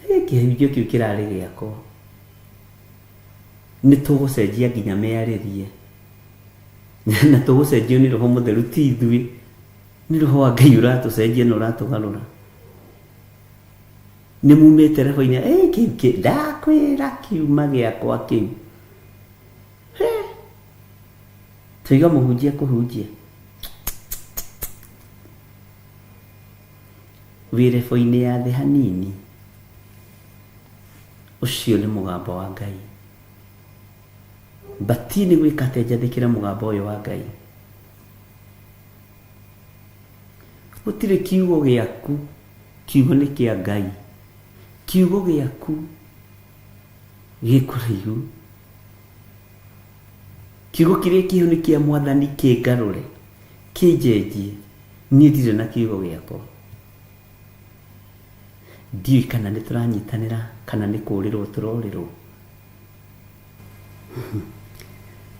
Hĩ, kĩhunjio kĩu kĩrarĩ gĩakwa. Nĩ tũgũcenjia nginya mĩarĩrie. Na tũgũcenjio nĩ Roho Mũtheru ti ithuĩ. Nĩ Roho wa Ngai ũratũcenjia na ũratũgarũra. Nĩ mumĩte rebo-inĩ, ĩ kĩu kĩ, ndakwĩra kiuma gĩakwa kĩu. Hĩ! Tũiga mũhunjia kũhunjia. Wĩ rebo-inĩ ya thĩ hanini. Ũcio nĩ mũgambo wa Ngai. Batiĩ nĩ gwĩka atĩa njathĩkĩre mũgambo ũyũ wa Ngai? Gũtirĩ kiugo gĩaku, kiugo nĩ kĩa Ngai. Kiugo gĩaku gĩ kũraihu. Kiugo kĩrĩa kĩho nĩ kĩa Mwathani kĩngarũre, kĩnjenjie. Niĩ ndirĩ na kiugo gĩakwa. Ndiũĩ kana nĩ tũranyitanĩra kana nĩ kũrĩrwo tũrorĩrwo.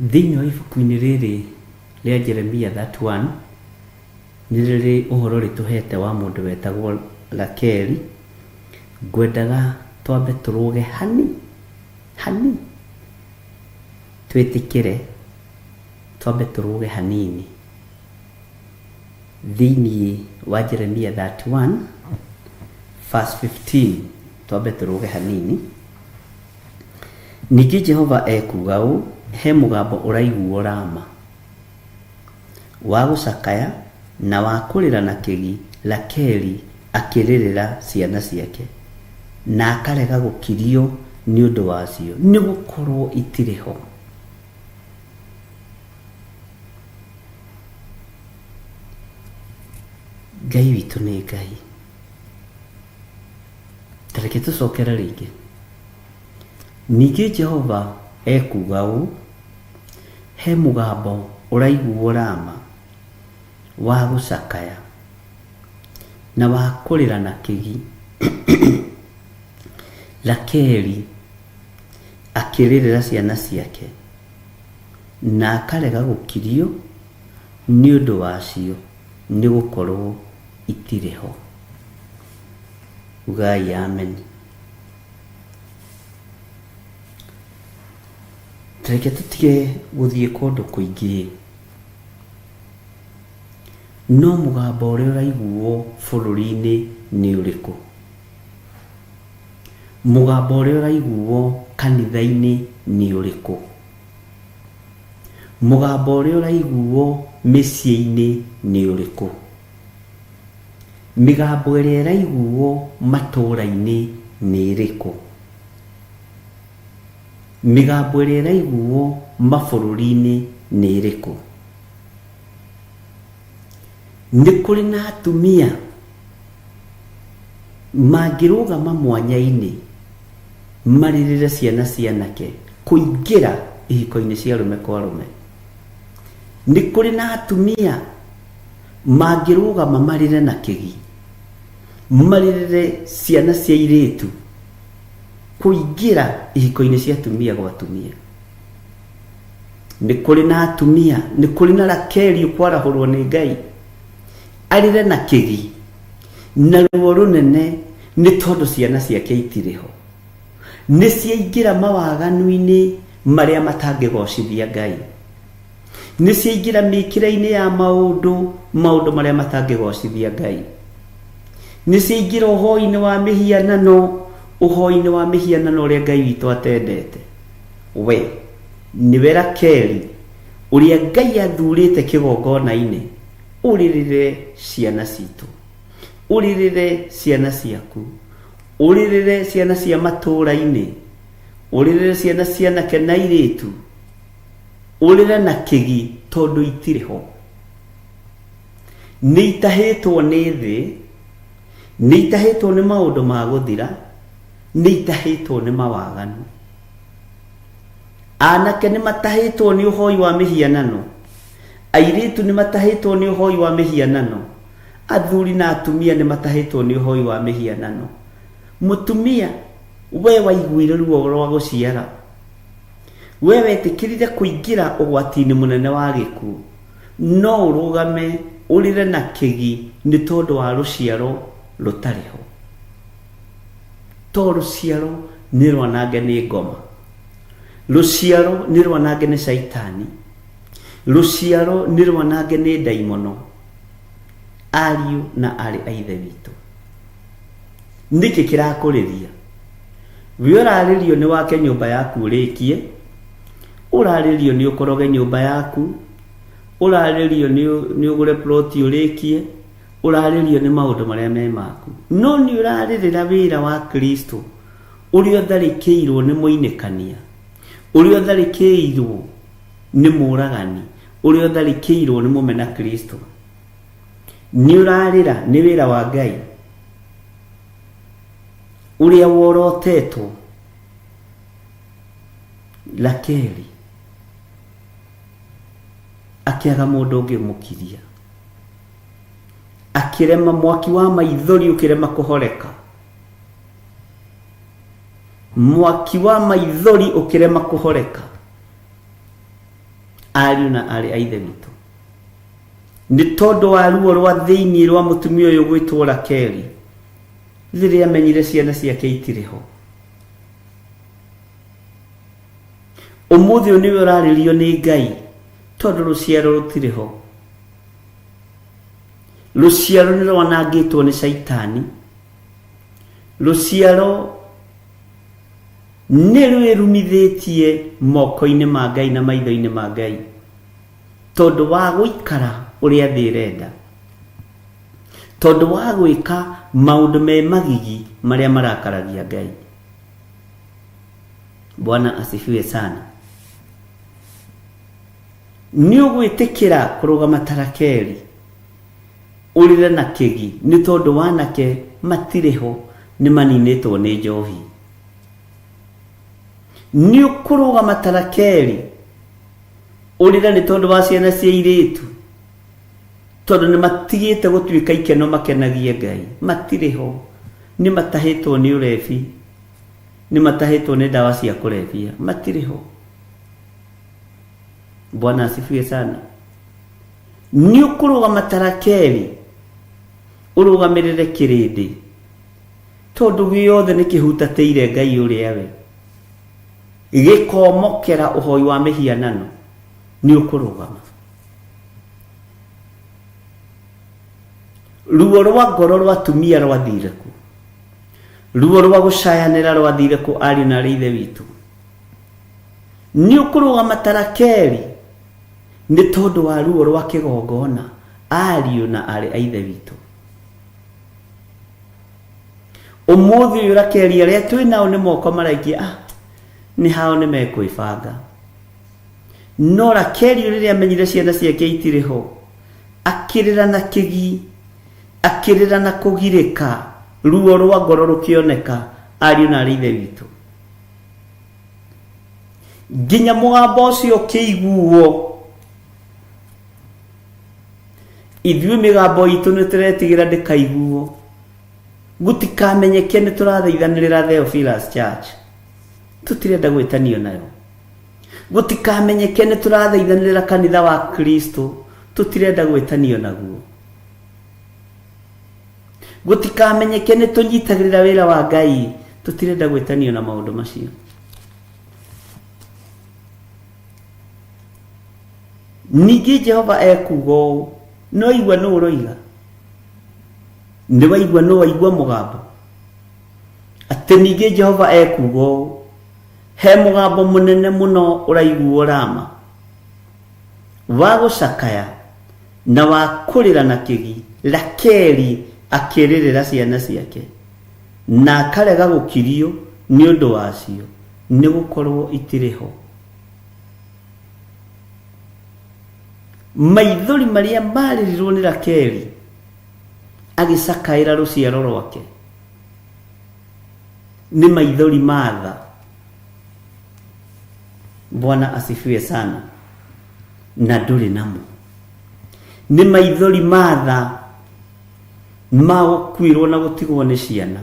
Thĩinĩ wa ibuku-inĩ rĩrĩ rĩa Jeremia 31, nĩ rĩrĩ ũhoro rĩtũhete wa mũndũ wetagwo Rakeli. Ngwendaga twambe tũrũge hani hani, twĩtĩkĩre twambe tũrũge hanini thĩinĩ wa Jeremia 31 verse 15, twambe tũrũge hanini. Ningĩ Jehova ekuuga ũũ, He mũgambo ũraiguo Rama, wa gũcakaya na wa kũrĩra na kĩgi, Rakeli akĩrĩrĩra ciana ciake, na akarega gũkirio nĩ ũndũ wacio, nĩ gũkorũo itirĩ ho. Ngai witũ nĩ Ngai. Ta reke tũcokere rĩngĩ. Ningĩ Jehova ekuuga ũũ, He mũgambo ũraiguo Rama wa gũcakaya, na wa kũrĩra na kĩgi, Rakeli akĩrĩrĩra ciana ciake, na akarega gũkirio nĩ ũndũ wacio, nĩ gũkorũo itirĩ ho. Ugai amen. Reke tũtige gũthiĩ kũndũ kũingĩ. No mũgambo ũrĩa ũraiguo bũrũri-inĩ nĩ ũrĩkũ? Mũgambo ũrĩa ũraiguo kanitha-inĩ nĩ ũrĩkũ? Mũgambo ũrĩa ũraiguo mĩciĩ-inĩ nĩ ũrĩkũ? Mĩgambo ĩrĩa ĩraiguo matũũra-inĩ nĩ ĩrĩkũ? Mĩgambo ĩrĩa ĩraiguo mabũrũri-inĩ nĩ ĩrĩkũ? Nĩ kũrĩ na atumia mangĩrũgama mwanya-inĩ marĩrĩre ciana cia anake kũingĩra ihiko-inĩ cia arũme kwa arũme. Nĩ kũrĩ na atumia mangĩrũgama marĩre na kĩgi, marĩrĩre ciana cia airĩtu kũingĩra ihiko-inĩ cia atumia gwa atumia. Nĩ kũrĩ na atumia, nĩ kũrĩ na Rakeli ũkwarahũrwo nĩ Ngai arĩre na kĩgi na ruo rũnene nĩ tondũ ciana ciake itirĩ ho. Nĩ ciaingĩra mawaganu-inĩ marĩa matangĩgocithia Ngai. Nĩ ciaingĩra mĩkĩre-inĩ ya maũndũ, maũndũ marĩa matangĩgocithia Ngai. Nĩ ciaingĩra ũhoi-inĩ wa mĩhianano, ũhoi-inĩ wa mĩhianano ũrĩa Ngai witũ atendete. We nĩwe Rakeli ũrĩa Ngai athurĩte kĩgongona-inĩ, ũrĩrĩre ciana citũ, ũrĩrĩre ciana ciaku, ũrĩrĩre ciana cia matũũra-inĩ, ũrĩrĩre ciana cia anake na airĩtu, Ũrĩre na kĩgi tondũ itirĩ ho. Nĩ itahĩtwo nĩ thĩ, nĩ itahĩtwo nĩ maũndũ ma gũthira, nĩ itahĩtwo nĩ mawaganu. Anake nĩ matahĩtwo nĩ ũhoi wa mĩhianano, airĩtu nĩ matahĩtwo nĩ ũhoi wa mĩhianano, athuri na atumia nĩ matahĩtwo nĩ ũhoi wa mĩhianano. Mũtumia, we waiguire ruo rwa gũciara. We wetĩkĩrire kũingĩra ũgwati-inĩ mũnene wa gĩkuũ, no ũrũgame ũrĩre na kĩgi nĩ tondũ wa rũciaro rũtarĩ ho. To rũciaro nĩ rwanange nĩ ngoma, rũciaro nĩ rwanange nĩ caitani, rũciaro nĩ rwanange nĩ ndaimono. Ariũ na aarĩ a Ithe witũ, nĩkĩ kĩrakũrĩria? We ũrarĩrio nĩ wake nyũmba yaku ũrĩkie, ũrarĩrio nĩ ũkoroge nyũmba yaku, ũrarĩrio nĩ ũgũre ploti ũrĩkie, ũrarĩrio nĩ maũndũ marĩa me maku. No nĩ ũrarĩrĩra wĩra wa Kristo ũrĩa ũtharĩkĩirwo nĩ mũinĩkania, ũrĩa ũtharĩkĩirwo nĩ mũragani, ũrĩa ũtharĩkĩirwo nĩ mũmena Kristo. Nĩ ũrarĩra nĩ wĩra wa Ngai ũrĩa worotetwo Rakeli akĩaga mũndũ ũngĩmũkiria, akĩrema mwaki wa maithori ũkĩrema kũhoreka, mwaki wa maithori ũkĩrema kũhoreka. Ariũ na aarĩ a Ithe witũ, nĩ tondũ wa ruo rwa thĩinĩ rwa mũtumia ũyũ gwĩtwo Rakeli rĩrĩa amenyire ciana ciake itirĩ ho. Ũmũthĩ ũyũ nĩwe ũrarĩrio nĩ Ngai tondũ rũciaro rũtirĩ ho. Rũciaro nĩ rwanangĩtwo nĩ Caitani. Rũciaro nĩ rwĩrumithĩtie moko-inĩ ma Ngai na maitho-inĩ ma Ngai tondũ wa gũikara ũrĩa thĩ ĩrenda, tondũ wa gwĩka maũndũ me magigi marĩa marakaragia Ngai. Bwana asifiwe sana. Nĩ ũgwĩtĩkĩra kũrũgama ta Rakeli ũrĩre na kĩgi nĩ tondũ wanake matirĩ ho nĩ maninĩtwo nĩ njohi. Nĩ ũkũrũgama ta Rakeli ũrĩre nĩ tondũ wa ciana cia airĩtu tondũ nĩ matigĩte gũtuĩka ikeno makenagie Ngai. Matirĩ ho, nĩ matahĩtwo nĩ ũrebi, nĩ matahĩtwo nĩ ndawa cia kũrebia, matirĩ ho. Bwana asifiwe sana. Nĩ ũkũrũgama ta Rakeli ũrũgamĩrĩre kĩrĩndĩ tondũ gĩothe nĩ kĩhutatĩire Ngai ũrĩa we gĩkomokera ũhoi wa mĩhianano, nĩ ũkũrũgama. Ruo rwa ngoro rwa atumia rwathire kũ? Ruo rwa gũcayanĩra rwathire kũ ariũ na arĩ ithe witũ? Nĩ ũkũrũgama ta Rakeli nĩ tondũ wa ruo rwa kĩgongona, ariũ na arĩ a ithe witũ. Ũmũthĩ ũyũ Rakeli arĩa twĩ nao nĩ moko maraikia, ah, nĩ hao nĩ mekwĩbanga. No Rakeli rĩrĩa amenyire ciana ciake itirĩ ho, akĩrĩra na kĩgi, akĩrĩra na kũgirĩka, ruo rwa ngoro rũkĩoneka, ariũ na arĩ ithe witũ. Nginya mũgambo ũcio ũkĩiguo, ithuĩ mĩgambo itũ nĩ tũretigĩra ndĩkaiguo, gũtikamenyeke nĩ tũrathaithanĩrĩra Theophilus Church, tũtirenda gwĩtanio nayo. Gũtikamenyeke nĩ tũrathaithanĩrĩra kanitha wa Kristo, tũtirenda gwĩtanio naguo. Gũtikamenyeke nĩ tũnyitagĩrĩra wĩra wa Ngai, tũtirenda gwĩtanio na maũndũ macio. Ningĩ Jehova ekuuga ũũ, nĩ waigua nũ ũroiga? Nĩ waigua nũ waigua mũgambo? Atĩ ningĩ Jehova ekuuga ũũ, he mũgambo mũnene mũno ũraiguo Rama, wa gũcakaya na wa kũrĩra na kĩgi, Rakeli akĩrĩrĩra ciana ciake, na akarega gũkirio nĩ ũndũ wacio, nĩ gũkorũo itirĩ ho. Maithori marĩa maarĩrirwo nĩ Rakeli agĩcakaĩra rũciaro rwake nĩ maithori ma tha. Bwana asifiwe sana. Na ndũrĩ namo. Nĩ maithori ma tha ma gũkuĩrwo na gũtigwo nĩ ciana.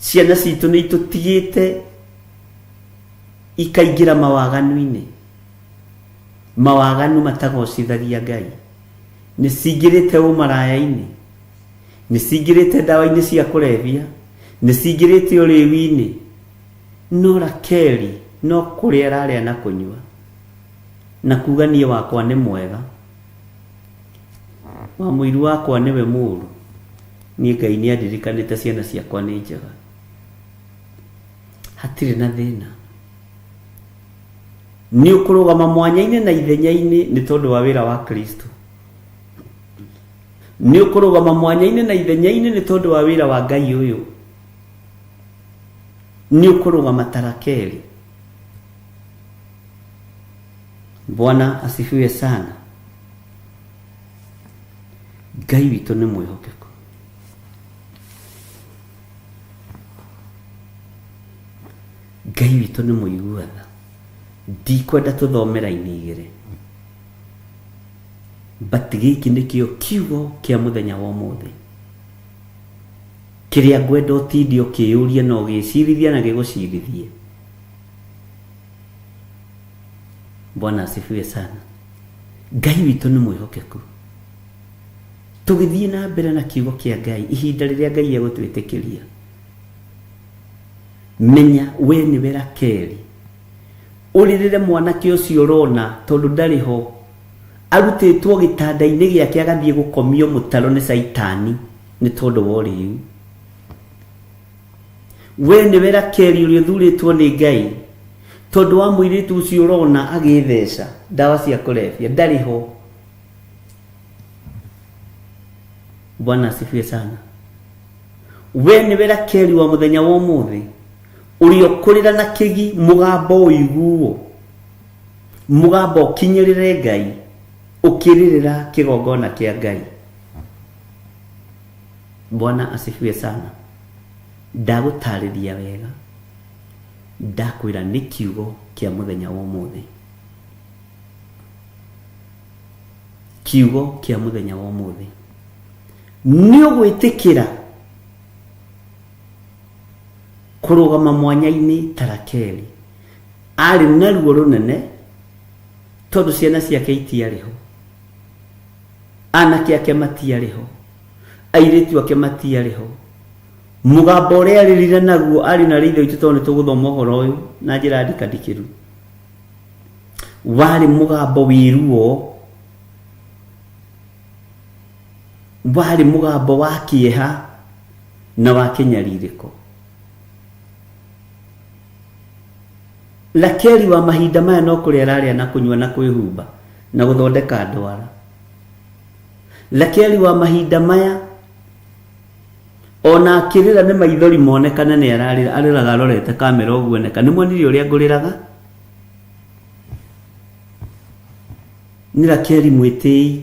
Ciana citũ nĩ itũtigĩte. Ikaingĩra mawaganu-inĩ, mawaganu matagocithagia Ngai. Nĩ cingĩrĩte ũmaraya-inĩ, nĩ cingĩrĩte ndawa-inĩ cia kũrebia, nĩ cingĩrĩte ũrĩu-inĩ. No Rakeli no kũrĩa ararĩa na kũnyua, na kuga niĩ wakwa nĩ mwega, wa mũiru wakwa nĩwe mũũru, niĩ Ngai nĩ andirikanĩte ciana ciakwa nĩ njega. Hatirĩ na thĩna. Nĩ ũkũrũgama mwanya-inĩ na ithenya-inĩ nĩ tondũ wa wĩra wa Kristo. Nĩ ũkũrũgama mwanya-inĩ na ithenya-inĩ nĩ tondũ wa wĩra wa Ngai ũyũ. Nĩ ũkũrũgama ta Rakeli. Bwana asifiwe sana. Ngai witũ nĩ mwĩhokeku. Ngai witũ nĩ mũigua tha. Ndikwenda tũthome raini igĩrĩ. But gĩkĩ nĩkĩo kiugo kĩa mũthenya wa ũmũthĩ. Kĩrĩa ngwenda ũtinde ũkĩyũria na ũgĩcirithia na gĩgũcirithie. Bwana asifiwe sana. Ngai witũ nĩ mwĩhokeku. Tũgĩthiĩ na mbere na kiugo kĩa Ngai ihinda rĩrĩa Ngai egũtwĩtĩkĩria. Menya we nĩwe Rakeli. Ũrĩrĩre mwanake ũcio ũrona tondũ ndarĩ ho. Arutĩtwo gĩtanda-inĩ gĩake agathiĩ gũkomio mũtaro nĩ Caitani nĩ tondũ wa ũrĩu. We nĩwe Rakeli ũrĩa ũthurĩtwo nĩ Ngai tondũ wa mũirĩtu ũcio ũrona agĩtheca ndawa cia kũrebia ndarĩ ho. Bwana asifiwe sana. We nĩwe Rakeli wa mũthenya wa ũmũthĩ ũrĩa ũkũrĩra na kĩgi mũgambo ũiguo mũgambo ũkinyĩrĩre Ngai ũkĩrĩrĩra kĩgongona kĩa Ngai. Bwana asifiwe sana. Ndagũtarĩria wega ndakwĩra nĩ kiugo kĩa mũthenya wa ũmũthĩ. Kiugo kĩa mũthenya wa ũmũthĩ. Nĩ ũgwĩtĩkĩra kũrũgama mwanya-inĩ ta Rakeli. Arĩ na ruo rũnene tondũ ciana ciake itiarĩ ho. Anake ake matiarĩ ho. Airĩtu ake matiarĩ ho. Mũgambo ũrĩa arĩrire naguo arĩ na rĩitho itũ tondũ nĩ tũgũthoma ũhoro ũyũ na njĩra ndikandikĩru. Warĩ mũgambo wĩ ruo. Warĩ mũgambo wa kĩeha na wa kĩnyarirĩko. Rakeli wa mahinda maya no kũrĩa ararĩa na kũnyua na kwĩhumba na gũthondeka ndwara. Rakeli wa mahinda maya ona akĩrĩra nĩ maithori monekane nĩ ararĩra, arĩraga arorete kamera ũguo neka. Nĩ muonire ũrĩa ngũrĩraga? Nĩ Rakeli mwĩtĩi.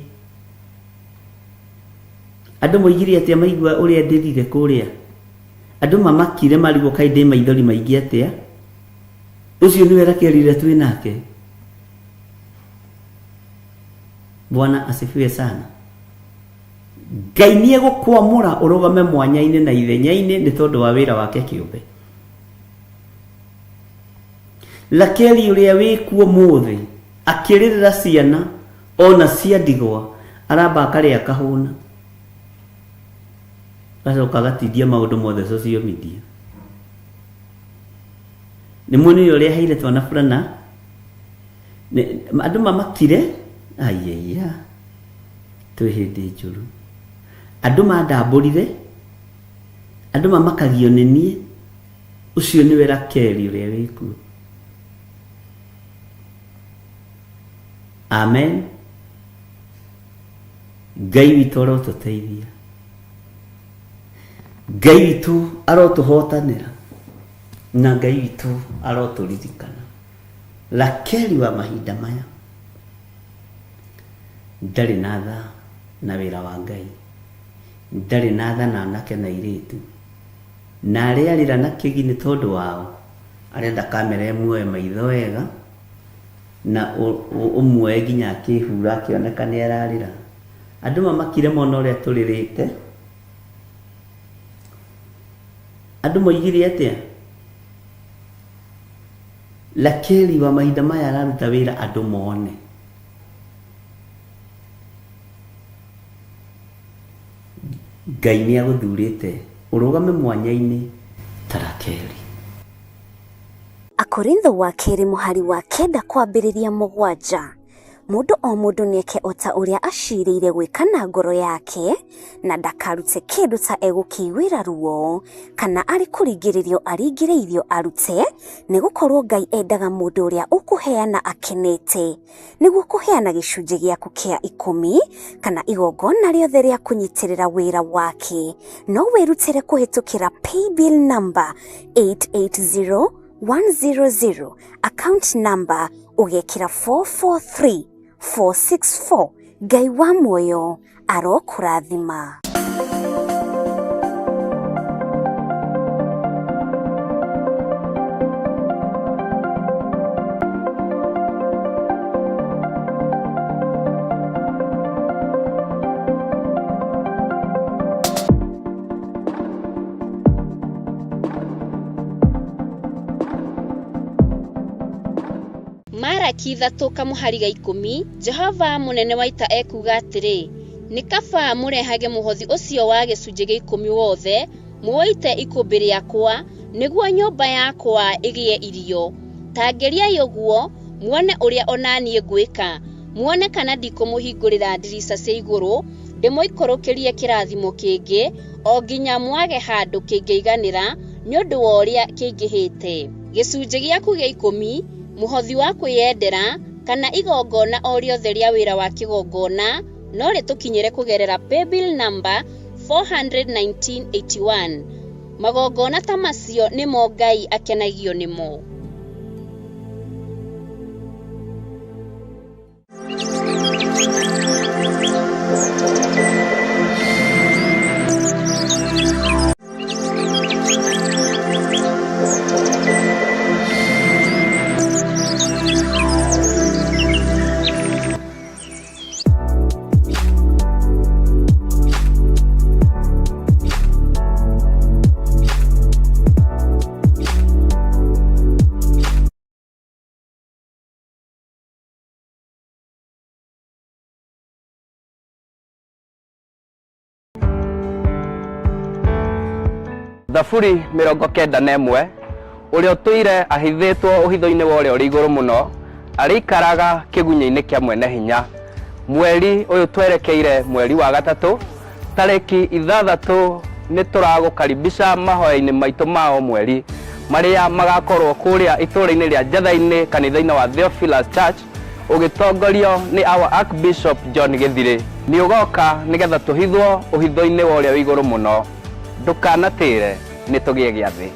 Andũ moigire atĩa maigua ũrĩa ndĩrire kũrĩa? Andũ mamakire marigwo kaĩ ndĩ maithori maingĩ atĩa? Ũcio nĩwe Rakeli ũrĩa twĩ nake. Bwana asifiwe sana. Ngai nĩ egũkwamũra ũrũgame mwanya-inĩ na ithenya-inĩ nĩ tondũ wa wĩra wake kĩũmbe. Rakeli ũrĩa wĩkuo mũthĩ akĩrĩrĩra ciana ona cia ndigwa aramba akarĩa akahũna agacoka agatindia maũndũ mothe social media. Nĩ muonire ũrĩa aheire twana burana andũ mamakire aiaiya twĩ hĩndĩ njũru. Andũ mandambũrire, andũ mamakagio nĩ niĩ, ũcio nĩwe Rakeli ũrĩa wĩkuo. Amen. Ngai witũ arotũteithia. Ngai witũ arotũhotanĩra. Na Ngai witũ arotũririkana. Rakeli wa mahinda maya ndarĩ na tha na wĩra wa Ngai. Ndarĩ na tha na anake na airĩtu. Na arĩa arĩra na kĩgi nĩ tondũ wao, arenda kamera ĩmuoe maitho wega na ũmuoe nginya akĩhura akĩoneka nĩ ararĩra. Andũ mamakire mona ũrĩa tũrĩrĩte. Andũ moigire atĩa? Rakeli wa mahinda maya araruta wĩra andũ mone. Ngai nĩ agũthurĩte ũrũgame mwanya-inĩ ta Rakeli. Akorintho wa kerĩ mũhari wa 9 kwambĩrĩria 7. Mũndũ o mũndũ nĩeke o ta ũrĩa acirĩire gwĩka na ngoro yake, na ndakarute kĩndũ ta egũkĩiguĩra ruo, kana arĩ kũringĩrĩrio aringĩrĩirio arute, nĩgũkorwo Ngai endaga mũndũ ũrĩa ũkũheana akenete. Nĩguo kũheana gĩcunjĩ gĩaku kĩa 10 kana igongona rĩothe rĩa kũnyitĩrĩra wĩra wake, no wĩrutĩre kũhĩtũkĩra paybill number 880100, account number ũgekĩra 443464. Ngai wa muoyo arokũrathima. Maraki 3 kamũhari ga 10, Jehova mũnene wa ita ekuuga atĩrĩ, nĩ kaba mũrehage mũhothi ũcio wa gĩcunjĩ gĩa 10 wothe, mũũite ikũmbĩ rĩakwa, nĩguo nyũmba yakwa ĩgĩe irio. Ta ngeriai ũguo, muone ũrĩa o na niĩ ngwĩka, muone kana ndikũmũhingũrĩra ndirica cia igũrũ, ndĩmũikũrũkĩrie kĩrathimo kĩngĩ, o nginya mwage handũ kĩngĩiganĩra nĩ ũndũ wa ũrĩa kĩingĩhĩte. Gĩcunjĩ gĩaku gĩa 10, mũhothi wa kwĩyendera, kana igongona o rĩothe rĩa wĩra wa kĩgongona, no rĩtũkinyĩre kũgerera paybill number 41981. Magongona ta macio nĩmo Ngai akenagio nĩmo. Thaburi 91 ũrĩa ũtũire ahithĩtwo ũhitho-inĩ wa ũrĩa ũrĩ igũrũ mũno arĩikaraga kĩgunyĩ-inĩ kĩa mwene hinya. Mweri ũyũ twerekeire mweri wa 3 tarĩki 6 nĩ tũragũkaribisha mahoya-inĩ maitũ ma o mweri marĩa magakorwo kũrĩa itũũra-inĩ rĩa Njatha-inĩ kanitha-inĩ wa Theophilus Church ũgĩtongorio nĩ our Archbishop John Gĩthirĩ. Nĩ ũgoka nĩgetha tũhithwo ũhitho-inĩ wa ũrĩa wĩ igũrũ mũno. Ndũkanatĩre, nĩ tũgĩe gĩathĩ.